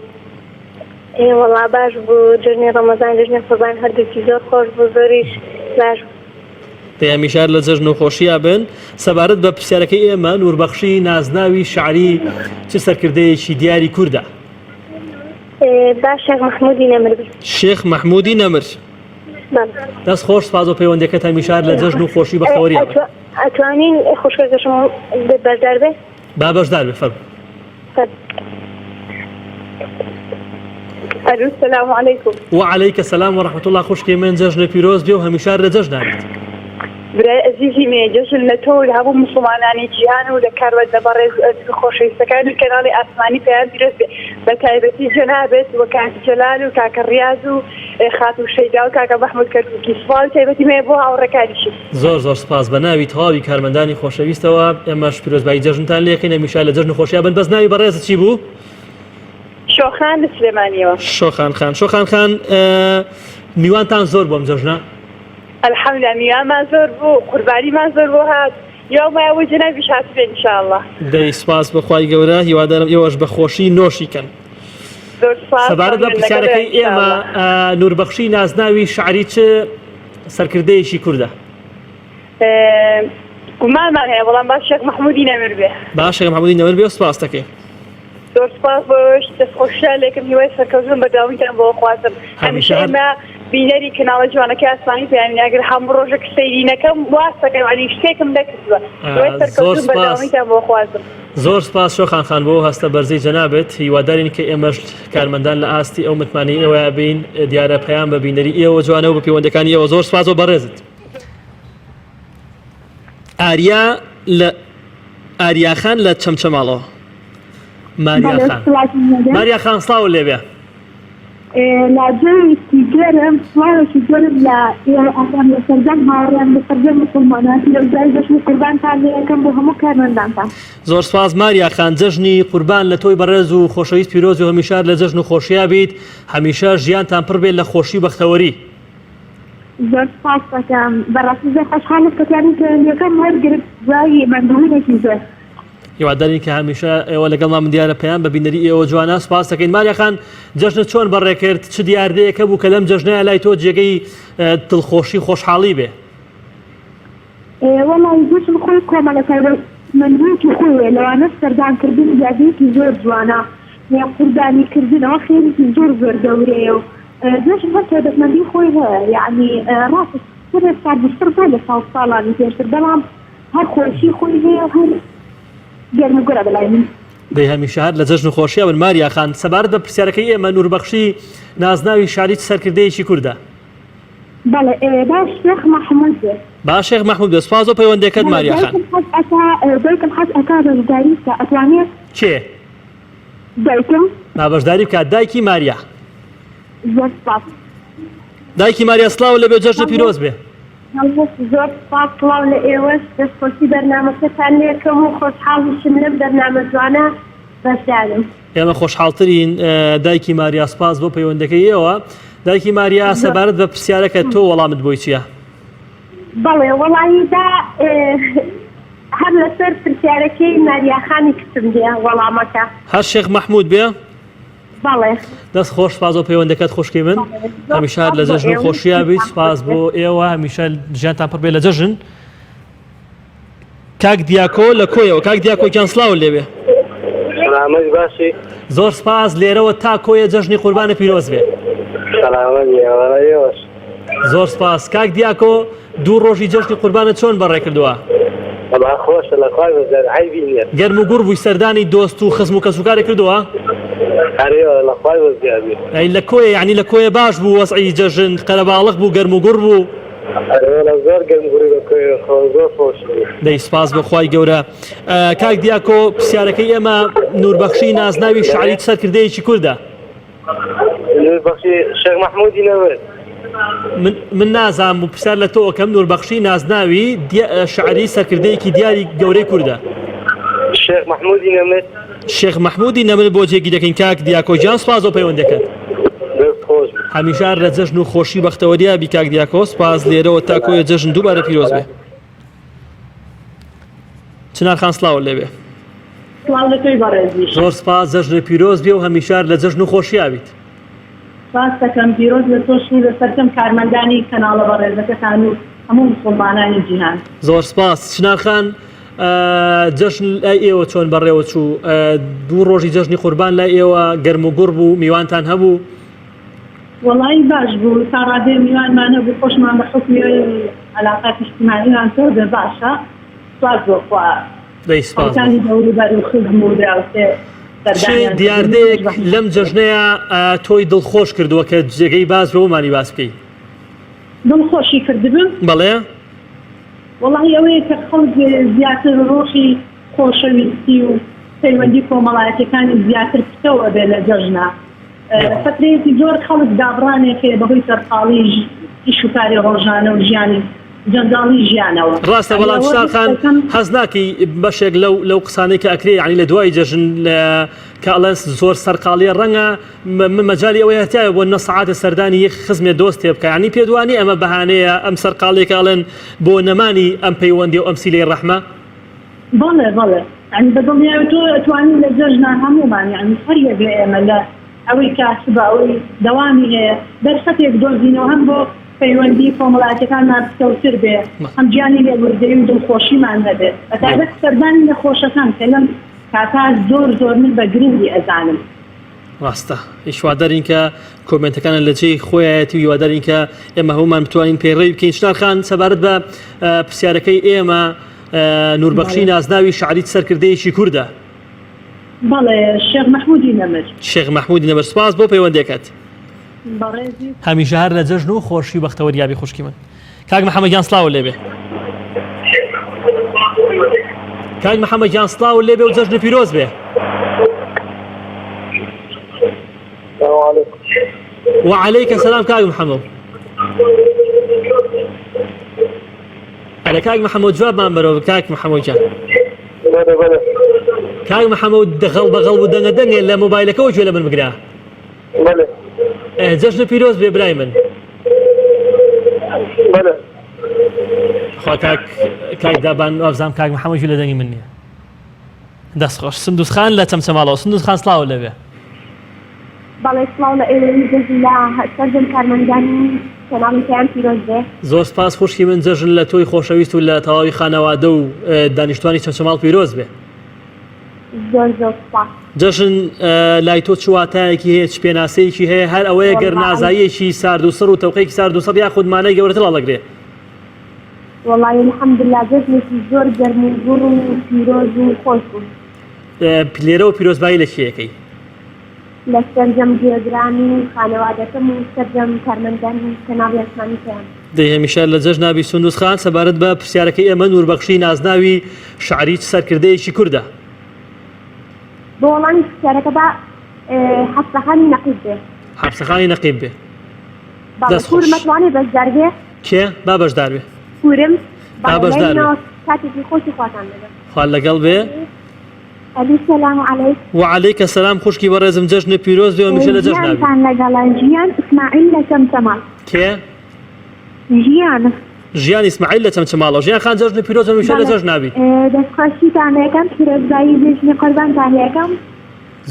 S3: ئێ وەڵا باش بوو جەژنی ڕەمەزان جەژنی قوربان هەردووکی زۆر خۆش بوو زۆریش باش بوو.
S1: دەی هەمیشە هەر لە جەژن و خۆشیا بن. سەبارەت بە پرسیارەکەی ئێمە، نووربەخشی نازناوی شەعری چ سەرکردەیەکی دیاری کوردە؟
S3: با شێخ مەحموودی نەمر بێ.
S1: شێخ مەحموودی نەمر.
S3: بەڵێ.
S1: دەست خۆش، سپاس بۆ پەیوەندیەکەت، هەمیشە هەر لە جەژن و خۆشی بەختەوەریا بن.
S3: ئەتوانین خوشکەکەشم بەشدار بێ؟
S1: با بەشدار بێ، فەرموو.
S10: ئەلو سلام علیکم.
S1: وعلیک سلام و رحمة اللە خوشکی من جەژنت پیرۆز بێ و هەمیشە هەر لە جەژنا بیت.
S10: برای ئەزیزی مێ جەژن لە تۆ و لە هەموو موسڵمانانی جیهان و لە کاروەندە بەڕێز و ئەزیز و خۆشەویستەکانی کەناڵی ئاسمانی پەیام پیرۆز بێ بە تایبەتی جەنابت و کاک جەلال و کاکە ڕیاز و خاتوو شەیدا و کاکە مەحمود کەرکوکی سڵاوی تایبەتی مێ بۆ هاوڕێکانیشی.
S1: زۆر زۆر سپاس بە ناوی تەواوی کارمەندانی خۆشەویستەوە ئێمەش پیرۆزبایی جەژنتان لێکەین هەمیشە لە جەژن و خۆشیا بن بەس ناوی بەڕێزت چی بوو؟
S10: شۆخان لە سلێمانیەوە.
S1: شۆخان خان شۆخان خان میوانتان زۆر بۆم جەژنە؟
S10: الحمدلله میوانمان زۆر بوو قوربانیمان زۆر بۆ هات یاومایە وەی جەنابیش هاتبێ ان شاء اللە.
S1: دەی سپاس بۆ خوای گەورە هیوادارم ئێوەش بە خۆشی نۆشی کەن.
S10: زۆر سپاس
S1: سەبارەت بە
S10: مەمنون لەگەڵ
S1: پرسیارەکەی
S10: ان شاء
S1: ئێمە
S10: اللە.
S1: نوربەخشی نازناوی شەعری چ سەرکردەیەکی کوردە؟
S10: گومانمان هەیە بەڵام با شێخ مەحمودی نەمر بێ.
S1: با شێخ مەحمودی نەمر بێ و سپاست دەکەین.
S10: زۆر سپاس بۆ ئێوەش دەستخۆشیتان لێکم هیوای سەرکەوتن بەردەوامیتان بۆ ئەخوازم هەمیشە ئێمە بینەری کەناڵە جوانەکەی ئاسمانی پەیامین ئەگەر هەموو ڕۆژێک سەیری نەکەم واستەکەم یانی شتێکم نەکردووە هیوای سەرکەوتن بەردەوامیتان بۆ ئەخوازم.
S1: زۆر سپاس شۆخان خان بۆ هەستە بەرزەی جەنابت هیوادارین کە ئێمەش کارمەندان لە ئاستی ئەو متمانەی ئێوەیا بین دیارە پەیام بە بینەری ئێوە جوانە و بە پەیوەندەکانی ئێوە زۆر سپاس بۆ بەڕێزت. ئاریا لە ئاریا خان لە چەمچەماڵەوە ماریا خان ماریا خان سڵاو لێبێ.
S7: لە جەوێکی گەرم سڵاوێکی گەرم لە ئێوە ئەکەم لە سەرجەم هاوڕێیان لە سەرجەم موسڵمانان پیرۆزبایی جەژنی قوربانتان لێ ئەکەم بۆ هەموو کارمەندانتان.
S1: زۆر سپاس ماریا خان جەژنی قوربان لە تۆی بەڕێز و خۆشەویست پیرۆز و هەمیشە هەر لە جەژن و خۆشیا بیت هەمیشە ژیانتان پڕ بێت لە خۆشی و بەختەوەری.
S7: زۆر سپاست ئەکەم بەڕاستی زۆر خۆشحاڵم کە توانیم پەیوەندیەکەم وەرگرت دوای ماندووبوونێکی زۆر.
S1: هیوادارین کە هەمیشە ئێوە لەگەڵمان بن دیارە پەیام بە بینەری ئێوە جوانە سپاس دەکەین ماریا خان جەژنت چۆن بەڕێ کرد چ دیاردەیەک هەبوو کە لەم جەژنەیە لای تۆ جێگەی دڵخۆشی خۆشحاڵی بێ؟
S7: وەڵای جەژن خۆی کۆمەڵە تایبەتمەندییەکی خۆی هەیە لەوانەش سەردانکردن دیاردەیەکی زۆر جوانە قوربانی کردنەوە خێرێکی زۆر زۆر گەورەیە و جەژن هەر تایبەتمەندی خۆی هەیە یەعنی ڕاستە کەمێک ساردوسڕ بووە لە ساڵ ساڵانی پێشتر بەڵام هەر خۆشی خۆی هەیە و هەر گەرم و گوڕە بەلای من.
S1: دەی هەمیشە هەر لە جەژن و خۆشیا بن ماریا خان. سەبارەت بە پرسیارەکەی ئێمە نووربەخشی نازناوی شاری چ سەرکردەیەکی کوردە؟
S7: بەڵێ با شێخ مەحموود بێ.
S1: با شێخ مەحموود بێ. سوپاس بۆ پەیوەندیەکەت
S7: بەڵێ
S1: ماریا خان.
S7: دایکم حەز ئەکا دایکم حەز ئەکا بەشداری بکا ئەتوانێ؟
S1: کێ؟
S7: دایکم.
S1: با بەشداری بکات دایکی ماریا.
S7: زۆر سوپاس.
S1: دایکی ماریا سڵاو لێ بێ جەژنت پیرۆز بێ.
S7: هەڵبەت زۆر سوپاس سڵاو لە ئێوەش دەستخۆشی بەرنامەکەتان لێکەم و خۆشحاڵیشم لەم بەرنامە جوانە بەشدارم.
S1: ئێمە خۆشحاڵترین دایکی ماریا سوپاس بۆ پەیوەندەکەی ئێوە دایکی ماریا سەبارەت بە پرسیارەکە تۆ وەڵامت بۆی چییە؟
S7: بەڵێ وەڵی با هەر لەسەر پرسیارەکەی ماریاخانی کچم بێ وەڵامەکە.
S1: هەر شێخ مەحموود بێ؟
S7: بەڵێ.
S1: دەست خۆش سپاس بۆ پەیوەندەکەت خوشکی من هەمیشە هەر لە جەژن و خۆشییا بیت سپاس بۆ ئێوە هەمیشە ژیانتان پڕ بێ لە جەژن کاک دیاکۆ لە کۆیەوە کاک دیاکۆ گیان سڵاو لێبێ
S2: سلامەت باشی
S1: زۆر سپاس لێرەوە تا کۆیە جەژنی قوربانە پیرۆز بێ
S2: سلامەت ئێوەش
S1: زۆر سپاس کاک دیاکۆ دوو ڕۆژی جەژنی قوربانت چۆن بەڕێ کردووە؟
S2: وەڵا خۆشە لە خوای بەزیاد عەیبی نییە.
S1: گەرم و گوڕ بووی سەردانی دۆست و خزم و کەسوکاری کردووە؟
S2: ئەرێ وەڵا لە خوای بەزیاد بێ.
S1: ئەی لە کۆیە یانی لە کۆیە باش بوو وەزعی جەژن قەرەباڵغ بوو گەرم و گوڕ بوو؟
S2: ئەرێ وەڵا زۆر گەرم گوڕی بە کۆیە خۆ زۆر خۆش بوو.
S1: دەی سپاس بۆ خوای گەورە. کاک دیاکۆ پرسیارەکەی ئێمە نووربەخشی نازناوی شەعری چ سەرکردەیەکی کوردە؟
S2: نوربەخشی شێخ مەحمودی نەمر.
S1: من من نازانم و پرسیار لە تۆ ئەکەم نوربەخشی نازناوی شعری سەرکردەیەکی دیاری گەورەی کوردە.
S2: شێخ مەحمودی نەمر.
S1: شێخ مەحمودی نەمر بۆ جێگی دەکەین کاک دیاکۆ گیان سپاس بۆ پەیوەندەکەت.
S2: دەست خۆش.
S1: هەمیشە هەر لە جەژن و خۆشی و بەختەوەریا بی کاک دیاکۆ سپاس لێرەوە تا کۆیە جەژن دووبارە پیرۆز بێ. چنار خان سڵاوت لێبێ.
S5: سڵاو لە تۆی بەڕێزیش.
S1: زۆر سپاس جەژنت پیرۆز بێ و هەمیشە هەر لە جەژن و خۆشیا بیت.
S5: سپاست دەکەم پیرۆز لە تۆش و لە سەرجەم کارمەندانی کەناڵە بەڕێزەکەتان و هەموو موسوڵمانانی جیهان.
S1: زۆر سپاس چنار خان جەژن لای ئێوە چۆن بەڕێوە چوو دوو ڕۆژی جەژنی قوربان لای ئێوە گەرم و گوڕ بوو میوانتان هەبوو؟
S5: وەڵایی باش بوو تا ڕادەیە میوانمان هەبوو خۆشمان بە حوکمی عەلاقات ئیجتیماعیمان تۆزێ باشە سوپاس بۆ خوا
S1: دەی سوپاس بۆ
S5: خەڵکانی دەوروبەر و خزم و دراوسێ
S1: چ
S5: سەردانیان کردین
S1: دیاردەیەک
S5: خۆشبەخت
S1: لەم جەژنەیە تۆی دڵخۆش کردووە کە جێگەی باس بێ بۆمانی باس بکەی؟
S5: دڵخۆشی کردبم؟
S1: بەڵێ.
S5: وەڵاهی ئەوەیە کە خەڵک زیاتر ڕۆحی خۆشەویستی و پەیوەندی کۆمەڵایەتیەکانی زیاتر پتەو ئەبێ لە جەژنا فەترەیەکی زۆر خەڵک دابڕانێک هەیە بەهۆی سەرقاڵی ئیش و کاری ڕۆژانە و ژیانی جەنجاڵی ژیانەوە.
S1: ڕاستە بەڵام چنار خان هەست ناکەی بەشێک لەو لەو قسانەی کە ئەکرێ یانی لە دوای جەژن کە ئەڵێن زۆر سەرقاڵیە ڕەنگە مەجالی ئەوەی هەتایە بۆ نە سەعاتێ سەردانی یەک خزمێ دۆستێ بکا یانی پێت وانیە ئەمە بەهانەیە ئەم سەرقاڵیە کە ئەڵێن بۆ نەمانی ئەم پەیوەندی و ئەم سیلەی ڕەحمە؟
S5: بەڵێ بەڵێ یانی بە دڵنیاوی تۆ ئەتوانی لە جەژنا هەموومان یانی هەر یەک لە ئێمە لە ئەوەی کاسبە ئەوەی دەوامی هەیە دەرفەتێک دۆزینەوە هەم بۆ پەیوەندی کۆمەڵایەتیەکانمان پتەوتر بێ هەم گیانی لێبوردەیی و دڵخۆشیمان هەبێ بەتایبەت سەردانی نەخۆشەکان کە لەم کاتە زۆر زۆر من بە گرنگی ئەزانم.
S1: ڕاستە هیوادارین کە کۆمێنتەکانە لە جێی خۆیەتی و هیوادارین کە ئێمە هەمومان بتوانین پەیڕەوی بکەین چنار خان سەبارەت بە پرسیارەکەی ئێمە نوربەخشی نازناوی شەعری سەرکردەیەکی کوردە.
S5: بەڵێ شێخ مەحمودی نەمر.
S1: شێخ مەحمودی نەمر سپاس بۆ پەیوەندیەکەت.
S5: بەڕێزی.
S1: هەمیشە هەر لە جەژن و خۆشی و بەختەوەریا بی خوشکی من. کاک محەممەد گیان سڵاوت لێبێ. کاک محەممەد گیان سڵاوت لێبێ و جەژنت پیرۆز بێ. وعليك السلام کاک محەمەد. ئەرە کاک محەمەد جوابمان بەرەوە کاک محەمەد گیان.
S2: بەڵێ بەڵێ.
S1: کاک محەمەد دەغەڵ بەغەڵ و دەنگە دەنگێ لە مۆبایلەکەەوە گوێ لە من بگرە.
S2: بەڵێ.
S1: جەژنت پیرۆز بێ برای من.
S2: بەڵێ.
S1: خوا کاک کاک دابان وابزانم کاک محەمەد گوێ لە دەنگی من نییە. دەست خۆش سندوس خان لە چەمچەماڵەوە سندوس خان سڵاو لەوێ.
S7: بەڵێ سڵاو لە ئێوەی جەژن لە سەرجەم کارمەندانی کەناڵی پەیام پیرۆز بێ.
S1: زۆر سپاس خوشکی من جەژن لە تۆی خۆشەویست و لە تەواوی خانەوادە و دانیشتوانی چەمچەماڵ پیرۆز بێ.
S7: زۆر زۆر سپاس.
S1: جەژن لای تۆ چ واتایەکی هەیە چ پێناسەیەکی هەیە هەر ئەوەیە گەر نازاییەکی سارد و سڕ و تەوقێکی سارد و سڕ یاخود مانای گەورەتر هەڵەگرێ؟
S7: وەڵایی الحمدللە جەژنێکی زۆر گەرم و گوڕ و پیرۆز و خۆش بوو.
S1: لێرەوە پیرۆزبایی لە کێ ئەکەی؟
S7: لە سەرجەم گوێگران و خانەوادەکەم و سەرجەم کارمەندانی کەناڵی ئاسمانی پەیام.
S1: دەی هەمیشە لە جەژنا بی سندوس خان سەبارەت بە پرسیارەکەی ئێمە نوربەخشی نازناوی شەعری چ سەرکردەیەکی کوردە؟
S7: بۆ وەڵامی پرسیارەکە با حەپسەخانی نەقیب بێ.
S1: حەپسەخانی نەقیب بێ.
S7: بەڵێ
S1: دەست خۆش.
S7: پورم ئەتوانێ بەشدار بێ؟
S1: کێ؟ با بەشدار بێ.
S7: پورم
S1: با
S7: بەڵێ
S1: بەشدار بێ.
S7: لای کاتێکی خۆشی خواتان لەگەڵ.
S1: خوا لەگەڵ بێ.
S7: ئەلو سلام علیک.
S1: وعلیک سلام خوشکی بەڕێزم جەژنت پیرۆز بێ و هەمیشە لە جەژنا بی.
S7: ژیانتان لەگەڵە ژیان ئیسماعیل لە چەمچەماڵ.
S1: کێ؟
S7: ژیان.
S1: ژیان ئیسماعیل لە چەمچەماڵەوە ژیان خان جەژنت پیرۆز و هەمیشە لە
S7: بەڵێ
S1: جەژنا بی.
S7: دەستخۆشیتان ئەکەم پیرۆزبایی جەژنی قوربانتان لێ ئەکەم.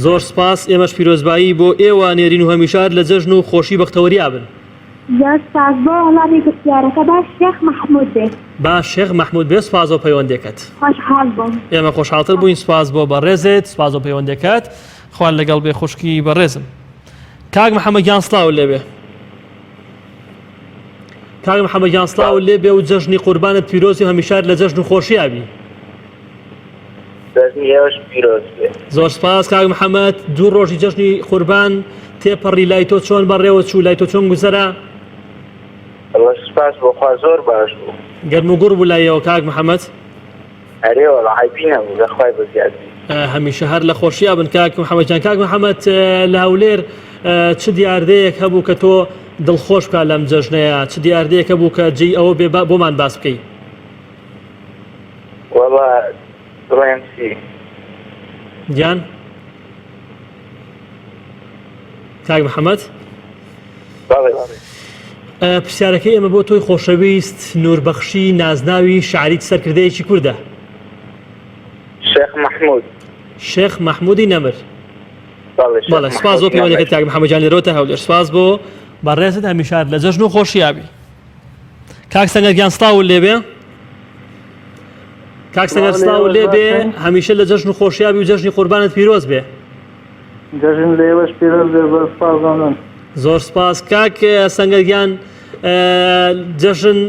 S1: زۆر سپاس ئێمەش پیرۆزبایی بۆ ئێوە ئەنێرین و هەمیشە هەر لە جەژن و خۆشی بەختەوەریا بن.
S7: زۆر سپاس بۆ وەڵامی پرسیارەکە با شێخ مەحمود بێ.
S1: با شێخ مەحمود بێ سپاس بۆ پەیوەندێکەت.
S7: خۆشحاڵ بووم.
S1: ئێمە خۆشحاڵتر بووین سپاس بۆ بەڕێزت سپاس بۆ پەیوەندێکەت خوا لەگەڵ بێ خوشکی بەڕێزم. کاک محەممەد گیان سڵاوت لێ بێ. کاک محەممەد گیان سڵاوت لێ بێ و جەژنی قوربانت پیرۆزی و هەمیشە هەر لە جەژن و خۆشیا بی.
S11: جەژنی ئێوەش پیرۆز بێ.
S1: زۆر سپاس کاک محەممەد دوو ڕۆژی جەژنی قوربان تێپەڕی لای تۆ چۆن بەڕێوە چوو لای تۆ چۆن گوزەرا؟
S11: وەڵا سپاس بۆ خوا زۆر باش بوو.
S1: گەرم و گوڕ بوو لایەوە کاک محەممەد؟
S11: ئەرێ وەڵا عەیبی نەبوو لە خوای بەزیاد بی.
S1: هەمیشە هەر لە خۆشیا بن کاک محەممەد گیان. کاک محەممەد لە هەولێر چ دیاردەیەک هەبوو کە تۆ دڵخۆش بکا لەم جەژنەیە؟ چ دیاردەیەک هەبوو کە جێی ئەوە بێ بۆمان باس بکەی؟
S11: وەڵا بڵێم چی؟
S1: گیان کاک محەممەد پرسیارەکەی ئێمە بۆ تۆی خۆشەویست نوربەخشی نازناوی شعریت سەرکردەیەکی کوردە
S11: شێخ مححمود
S1: شێخ مححمودی نەمر بەڵێ سپاس بۆ پەیوەندەکەت کاک محەممەد گیان لێرەوە تا هەولێر سپاس بۆ بەڕێزت هەمیشە لە جەژن و خۆشیابی کاک سەنگەر گیان سڵاوت لێبێ کاک سەنگەر سڵاوت لێبێ هەمیشە لە جەژن و خۆشیابی و جەژنی قوربانت پیرۆز بێ
S2: جەژن لێوەش پیرۆز بێ زۆر سپاس مەمنون.
S1: زۆر سپاس کاک سەنگەر گیان جەژن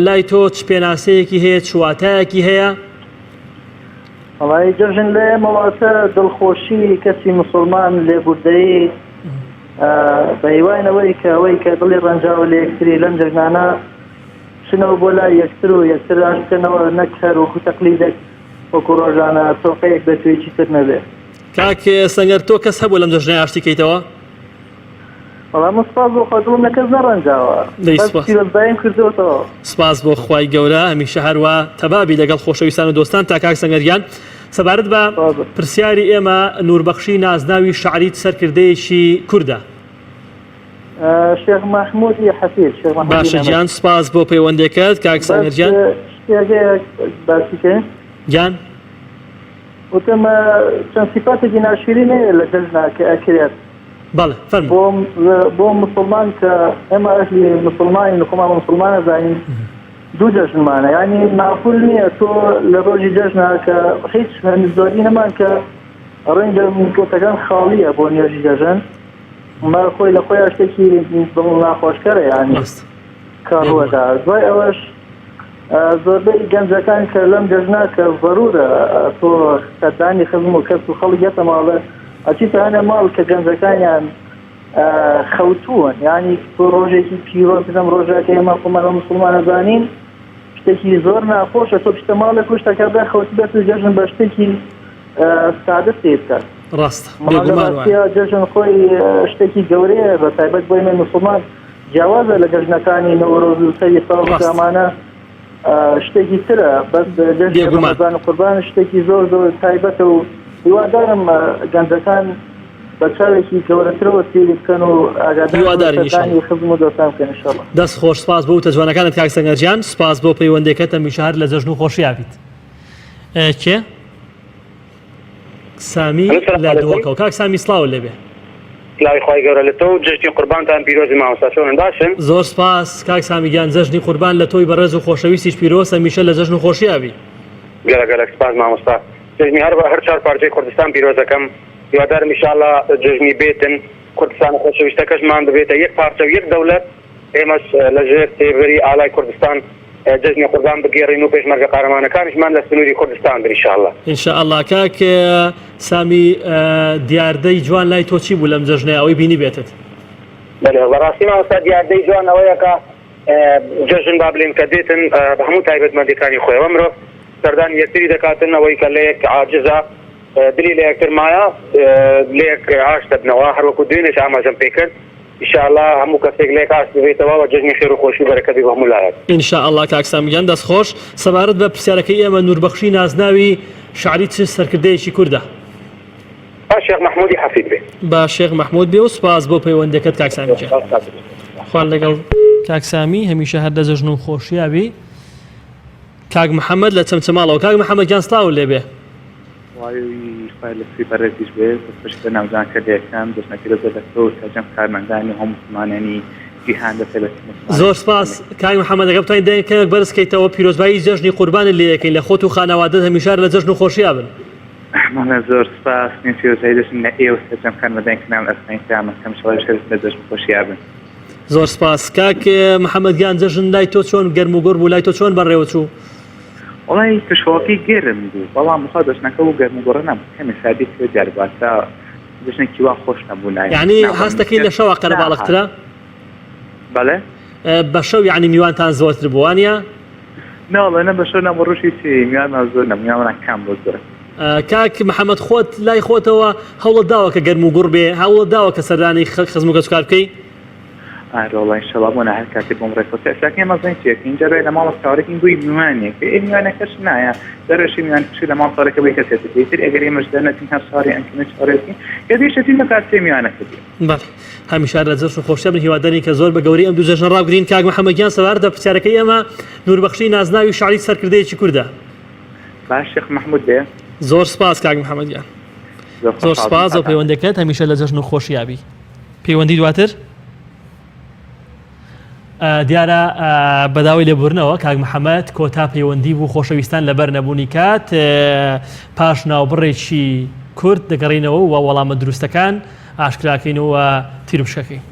S1: لای تۆ چ پێناسەیەکی هەیە چ واتایەکی هەیە؟
S2: وەڵی جەژن لە ئێمە واتە دڵخۆشی کەسی مسلمان لێبوردەیی بە هیواین ئەوەی کە ئەوەی کە دڵی ڕەنجاوە لە یەکتری لەم جەژنانە بچنەوە بۆ لای یەکتر و یەکتر ئاش بکەنەوە نەک هەر وەکو تەقلیدێک وەکو ڕۆژانە تۆقەیەک بێت و هیچی تر نەبێ.
S1: کاک سەنگەر تۆ کەس هەبوو لەم جەژنەی ئاشتی کەیتەوە؟
S2: وەڵا من سپاس بۆ خوا دڵم لە کەس نەڕەنجاوە
S1: دەی
S2: بەس
S1: سپاس.
S2: پیرۆزباییم کردۆتەوە.
S1: سپاس بۆ خوای گەورە هەمیشە هەروا تەبابی لەگەڵ خۆشەویستان و دۆستان تا کاک سەنگەر گیان سەبارەت بە پرسیاری ئێمە نوربەخشی نازناوی شەعری چ سەرکردەیەکی کوردە؟
S2: شێخ مەحمودی حەفید شێخ مەحمودی
S1: باشە
S2: نەمر.
S1: گیان سپاس بۆ پەیوەندێکەت کاک
S2: بەس
S1: سەنگەر گیان.
S2: شتێک هەیە باسی کەین؟
S1: گیان.
S2: وتم چەند سیفاتێکی ناشیرین هەیە لە جەژنا کە ئەکرێت.
S1: بەڵێ فەرموو.
S2: بۆ موسڵمان کە ئێمە ئەهلی موسڵمانین و خۆمان بە موسڵمان ئەزانین دوو جەژنمانە یانی مەعقول نییە تۆ لە ڕۆژی جەژنا کە هیچ زۆری نەمان کە ڕەنگە مزگەوتەکان خاڵیە بۆ نوێژی جەژن ما خۆی لە خۆیان شتێکی دڵ ناخۆشکەرە یانی کە ڕووەدا دوای ئەوەش زۆربەی گەنجەکان کە لەم جەژنە کە زەرورە تۆ سەردانی خزم و کەس و خەڵک یەتە ماڵە ئەچیتە هەنێ ماڵ کە گەنجەکانیان خەوتوون یانی تۆ ڕۆژێکی پیرۆز لەم ڕۆژە کە ئێمە خۆمان بە مسلمان ئەزانین شتێکی زۆر ناخۆشە تۆ بچیتە ماڵێک و شتەکە بێ خەوت بێت و جەژن بە شتێکی سادە سیر بکات.
S1: ڕاستە بێگومان وایە.
S12: جەژن خۆی شتێکی گەورەیە بە تایبەت بۆ ئێمەی موسڵمان جیاوازە لە جەژنەکانی نەورۆز و سەری ساڵ و ئەمانە شتێکی ترە بەس جەژنی ڕەمەزان و قوربان شتێکی زۆر زۆر تایبەتە و هیوادارم گەنجەکان بە چاوێکی گەورەترەوە سەیری بکەن و ئاگاداری سەردانی خزم و دۆستان بکەن ان شاء اللە.
S1: دەست خۆش سپاس بۆ وتە جوانەکانت کاک سەنگەر گیان سپاس بۆ پەیوەندیەکەت هەمیشە هەر لە جەژن و خۆشیا بیت. کێ؟ سامی لە دهۆکەوە کاک سامی سڵاوت لێبێ.
S13: سلاوی خوای گەورە لە تۆ و جەژنی قوربانتان پیرۆز بی مامۆستا چۆنن باشن؟
S1: زۆر سپاس کاک سامی گیان جەژنی قوربان لە تۆی بەڕێز و خۆشەویستیش پیرۆز هەمیشە لە جەژن و خۆشیا بی.
S13: گەلەک گەلەک سپاس مامۆستا جەژنی هەر هەر چوار پارچەی کوردستان پیرۆز ئەکەم هیوادارم ئیشاڵا جەژنی بێتن کوردستانە خۆشەویستەکەشمان ببێتە یەک پارچە و یەک دەولەت ئێمەش لە ژێر سێبەری ئاڵای کوردستان جەژنی قوربان بگێڕین و پێشمەرگە قارەمانەکانیشمان لە سنووری کوردستان بن ان شاء اللە.
S1: ان شاء اللە کاک سامی دیاردەی جوان لای تۆ چی بوو لەم جەژنەیا ئەوەی بینیبێتت؟
S13: بەلێ بەڕاستی مامۆستا دیاردەی جوان ئەوەیە کە جەژن با بلێن کە دێتن بە هەموو تایبەتمەندیەکانی خۆیەوە مرۆڤ سەردانی یەکتری دەکاتن ئەوەی کە لەیەک عاجزە دلی لە یەکتر مایە لەیەک ئاشت دەبنەوە هەروەکو دوێنێش ئاماژەم پێکرد ان شاء اللە هەموو کەسێک لەیەک ئاشت ببێتەوە و جەژنی خێر و خۆشی و بەرەکەت بێ بۆ هەموو لایەک.
S1: ان شاء اللە کاک سام گیان دەست خۆش. سەبارەت بە پرسیارەکەی ئێمە نوربەخشی نازناوی شەعری چ سەرکردەیەکی کوردە؟
S13: با شێخ مەحمودی حەفید بێ.
S1: با شێخ مەحمود بێ و سوپاس بۆ پەیوەندیەکەت کاک سامی گیان. خوا لەگەڵ کاک سامی هەمیشە هەر لە جەژن و خۆشیا بی. کاک محەممەد لە چەمچەماڵەوە کاک محەممەد گیان سڵاوت لێبێ.
S14: سڵاوی خوای لە سوی بەڕێزیش بێ دەستخۆشی لە ناوجان کردەکەم جەژنە پیرۆزە لە تۆ و سەرجەم کارمەندانی و هەموو موسڵمانانی جیهان بە تایبەتی موسڵمانانی
S1: زۆر سپاس کاک محەممەد ئەگەر بتوانیت دەنگت کەمێک بەرز کەیتەوە پیرۆزبایی جەژنی قوربانت لێ ئەکەین لە خۆت و خانەوادەت هەمیشە هەر لە جەژن و خۆشیا بن.
S14: بەڵێ زۆر سپاس من پیرۆزبایی جەژن لە ئێوە و سەرجەم کارمەندانی کەناڵ ئەسمانی پەیام ئەکەم ئیشەڵا هەمیشە لە جەژن و خۆشیا بن.
S1: زۆر سپاس کاک محەممەد گیان جەژن لای تۆ چۆن گەرم و گوڕ بوو لای تۆ چۆن بەڕێوە چوو؟
S14: وەڵای کەشوهەواکەی گەرم بوو بەڵام بەخوا جەژنەکە وەک گەرم و گوڕە نەبوو کەمێ ساردی پێ دیار بوو واتە جەژنێکی وا خۆش نەبوو لای من
S1: یعنی
S14: نازانم
S1: هەستەکەی
S14: کەس
S1: لە شەوا
S14: ناهات
S1: قەرەباڵغترە؟
S14: بەڵێ؟
S1: بە شەو یعنی میوانتان زۆرتر بوو وانیە؟
S14: نەوەڵا نە بە شەو نە بە ڕۆژ هیچی میوانمان زۆر نەبوو میوانمان کەم بوو زۆر.
S1: کاک محەمەد خۆت لای خۆتەوە هەوڵت داوە کە گەرم و گوڕ بێ هەوڵت داوە کە سەردانی خزم و کەسوکار بکەی؟
S14: ئارۆڵا ئینشەڵا بۆ نا هەر کاتێ بۆم ڕێکەوت ئێستا ئێمە زانین چی ئەکەین جارێ لە ماڵە چاوەڕێکین بۆی میوانێک بێ ئێ میوانەکەش نایە جارێ میوانەکەش لە ماڵ چاوەڕێکە بۆی کەسێ تر ئیتر ئەگەر ئێمەش دەرنەچین هەر چاوەڕێ ئەنکەین چاوەڕێ بکەین کە دێشەتین بە کات سێ میوانەکە بێ.
S1: بەڵێ هەمیشە هەر لە جەژن خۆشتر بن هیوادارین کە زۆر بە گەورەی ئەم دوو جەژنە ڕابگرین کاک محەممەد گیان سەبارەت بە پرسیارەکەی ئێمە نووربەخشی نازناوی شاعری سەرکردەیەکی کوردە.
S14: با شێخ مەحمود بێ.
S1: زۆر سپاس کاک محەممەد گیان.
S14: زۆر
S1: زۆر
S14: خۆشحاڵ بووم
S1: سپاس بۆ
S14: کاکە.
S1: پەیوەندەکەت هەمیشە لە جەژن و خۆشیا بی. پەیوەندی دواتر دیارە بەداوای لێبوردنەوە کاک محەممەد کۆتا پەیوەندی بوو خۆشەویستان لەبەر نەبوونی کات پاش ناوبڕێکی کورت دەگەڕینەوە و وەڵامە دروستەکان ئاشکراکەین و تیرپشکەکەین.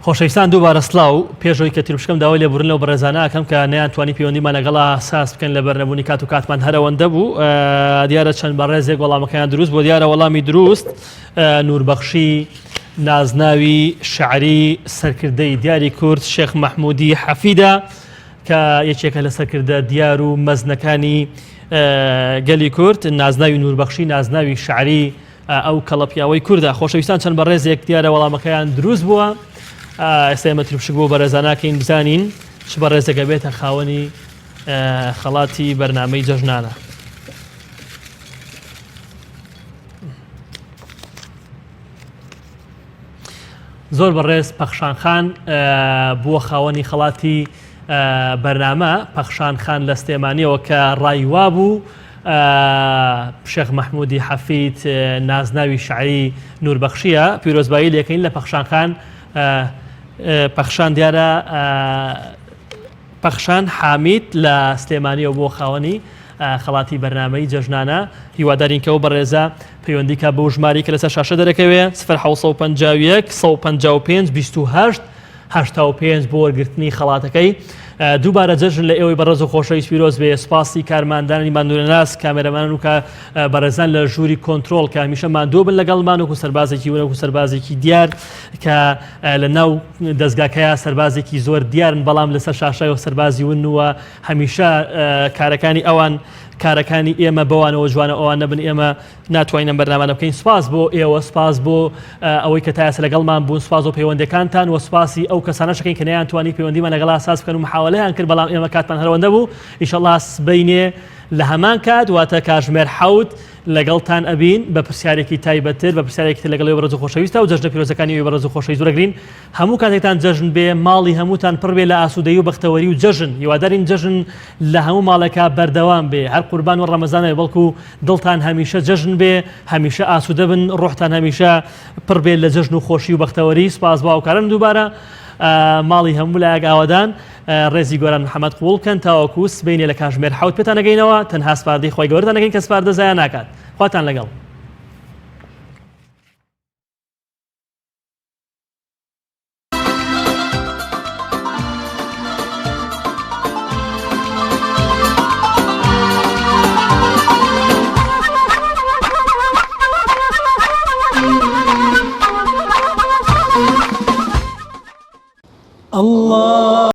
S1: خۆشەویستان دووبارە سلاو پێشەوەی کە تیرپشکەم داوای لێبوردن لەو بەڕێزانە ئەکەم کە نەیانتوانی پەیوەندیمان لەگەڵا ساز بکەن لەبەر نەبوونی کات و کاتمان هەرەوەندە بوو دیارە چەند بەڕێزێک وەڵامەکەیان دروست بۆ دیارە وەڵامی دروست نووربەخشی نازناوی شعری سەرکردەی دیاری کورد شێخ مەحموودی حەفیدە کە یەکێکە لە سەرکردە دیار و مەزنەکانی گەلی کورد نازناوی نووربەخشی نازناوی شعری ئەو کەڵە پیاوەی کوردە خۆشەویستان چەند بەڕێزێک دیارە وەڵامەکەیان دروست بووە ئێستا ئێمە ترپشک بۆ بەڕێزاناکەین بزانین چ بەڕێزێکە بێتە خاوەنی خەڵاتی بەرنامەی جەژنانە. زۆر بەڕێز پەخشان خان بووە خاوەنی خەڵاتی بەرنامە پەخشان خان لە سلێمانیەوە کە ڕای وابوو شێخ مەحمودی حەفید نازناوی شعری نوربەخشیە پیرۆزبایی لەکەین لە پەخشان خان پەخشان دیارە پەخشان حامید لە سلێمانیەوە بووە خاوەنی خەڵاتی بەرنامەی جەژنانە، هیوادارین کە ئەو بەڕێزە پەیوەندی کا بەو ژمارەی کە لەسەر شاشە دەرەکەوێ 0751 155 28 88. 85 بۆ وەرگرتنی خەڵاتەکەی. دووبارە جەژن لە ئێوەی بەڕێز و خۆشەویست پیرۆز بێ. سوپاسی کارماندانی ماندوونەناس، کامێرەمانان و کە بەڕێزان لە ژووری کۆنترۆڵ کە هەمیشە ماندوو بن لەگەڵمان وەکو سەربازێکی ون وەکو سەربازێکی دیار کە لە ناو دەزگاکەیا سەربازێکی زۆر دیارن بەڵام لەسەر شاشەوە سەربازی ون و هەمیشە کارەکانی ئەوان کارەکانی ئێمە بەوانەوە جوانە ئەوان نەبن ئێمە ناتوانین ئەم بەرنامانە بکەین سوپاس بۆ ئێوە سوپاس بۆ ئەوەی کە تا ئێستا لەگەڵمان بوون سوپاس بۆ پەیوەندەکانتان و سوپاسی ئەو کەسانەش دەکەین کە نەیانتوانی پەیوەندیمان لەگەڵا ساز بکەن و محاوەلەیان کرد بەڵام ئێمە کاتمان هەرەوەندە بوو ئیشەڵا سبەینێ لە هەمان کات واتە کاژمێر حەوت لەگەڵتان ئەبین بە پرسیارێکی تایبەتتر بە پرسیارێکی تر لەگەڵ ئێوە بەڕێز و خۆشەویستە و جەژنە پیرۆزەکانی ئێوەی بەڕێز و خۆشەویست وەرەگرین هەموو کاتێکتان جەژن بێ ماڵی هەمووتان پڕ بێ لە ئاسوودەیی و بەختەوەری و جەژن هیوادارین جەژن لە هەموو ماڵێکا بەردەوام بێ هەر قوربان و ڕەمەزان نەبێ بەڵکو دڵتان هەمیشە جەژن بێ هەمیشە ئاسوودە بن ڕۆحتان هەمیشە پڕ بێ لە جەژن و خۆشی و بەختەوەری سوپاس بۆ هاوکاران دووبارە ماڵی هەموو لایەک ئاوەدان ڕێزی گۆران محەمەد قبوڵ بکەن تاوەکو سبەینێ لە کاژمێر حەوت پێتان ئەگەینەوە تەنها سپاردەی خوای گەورەتان ئەگەین کە سپاردە زایە ناکات خواتان لەگەڵ.
S15: الله.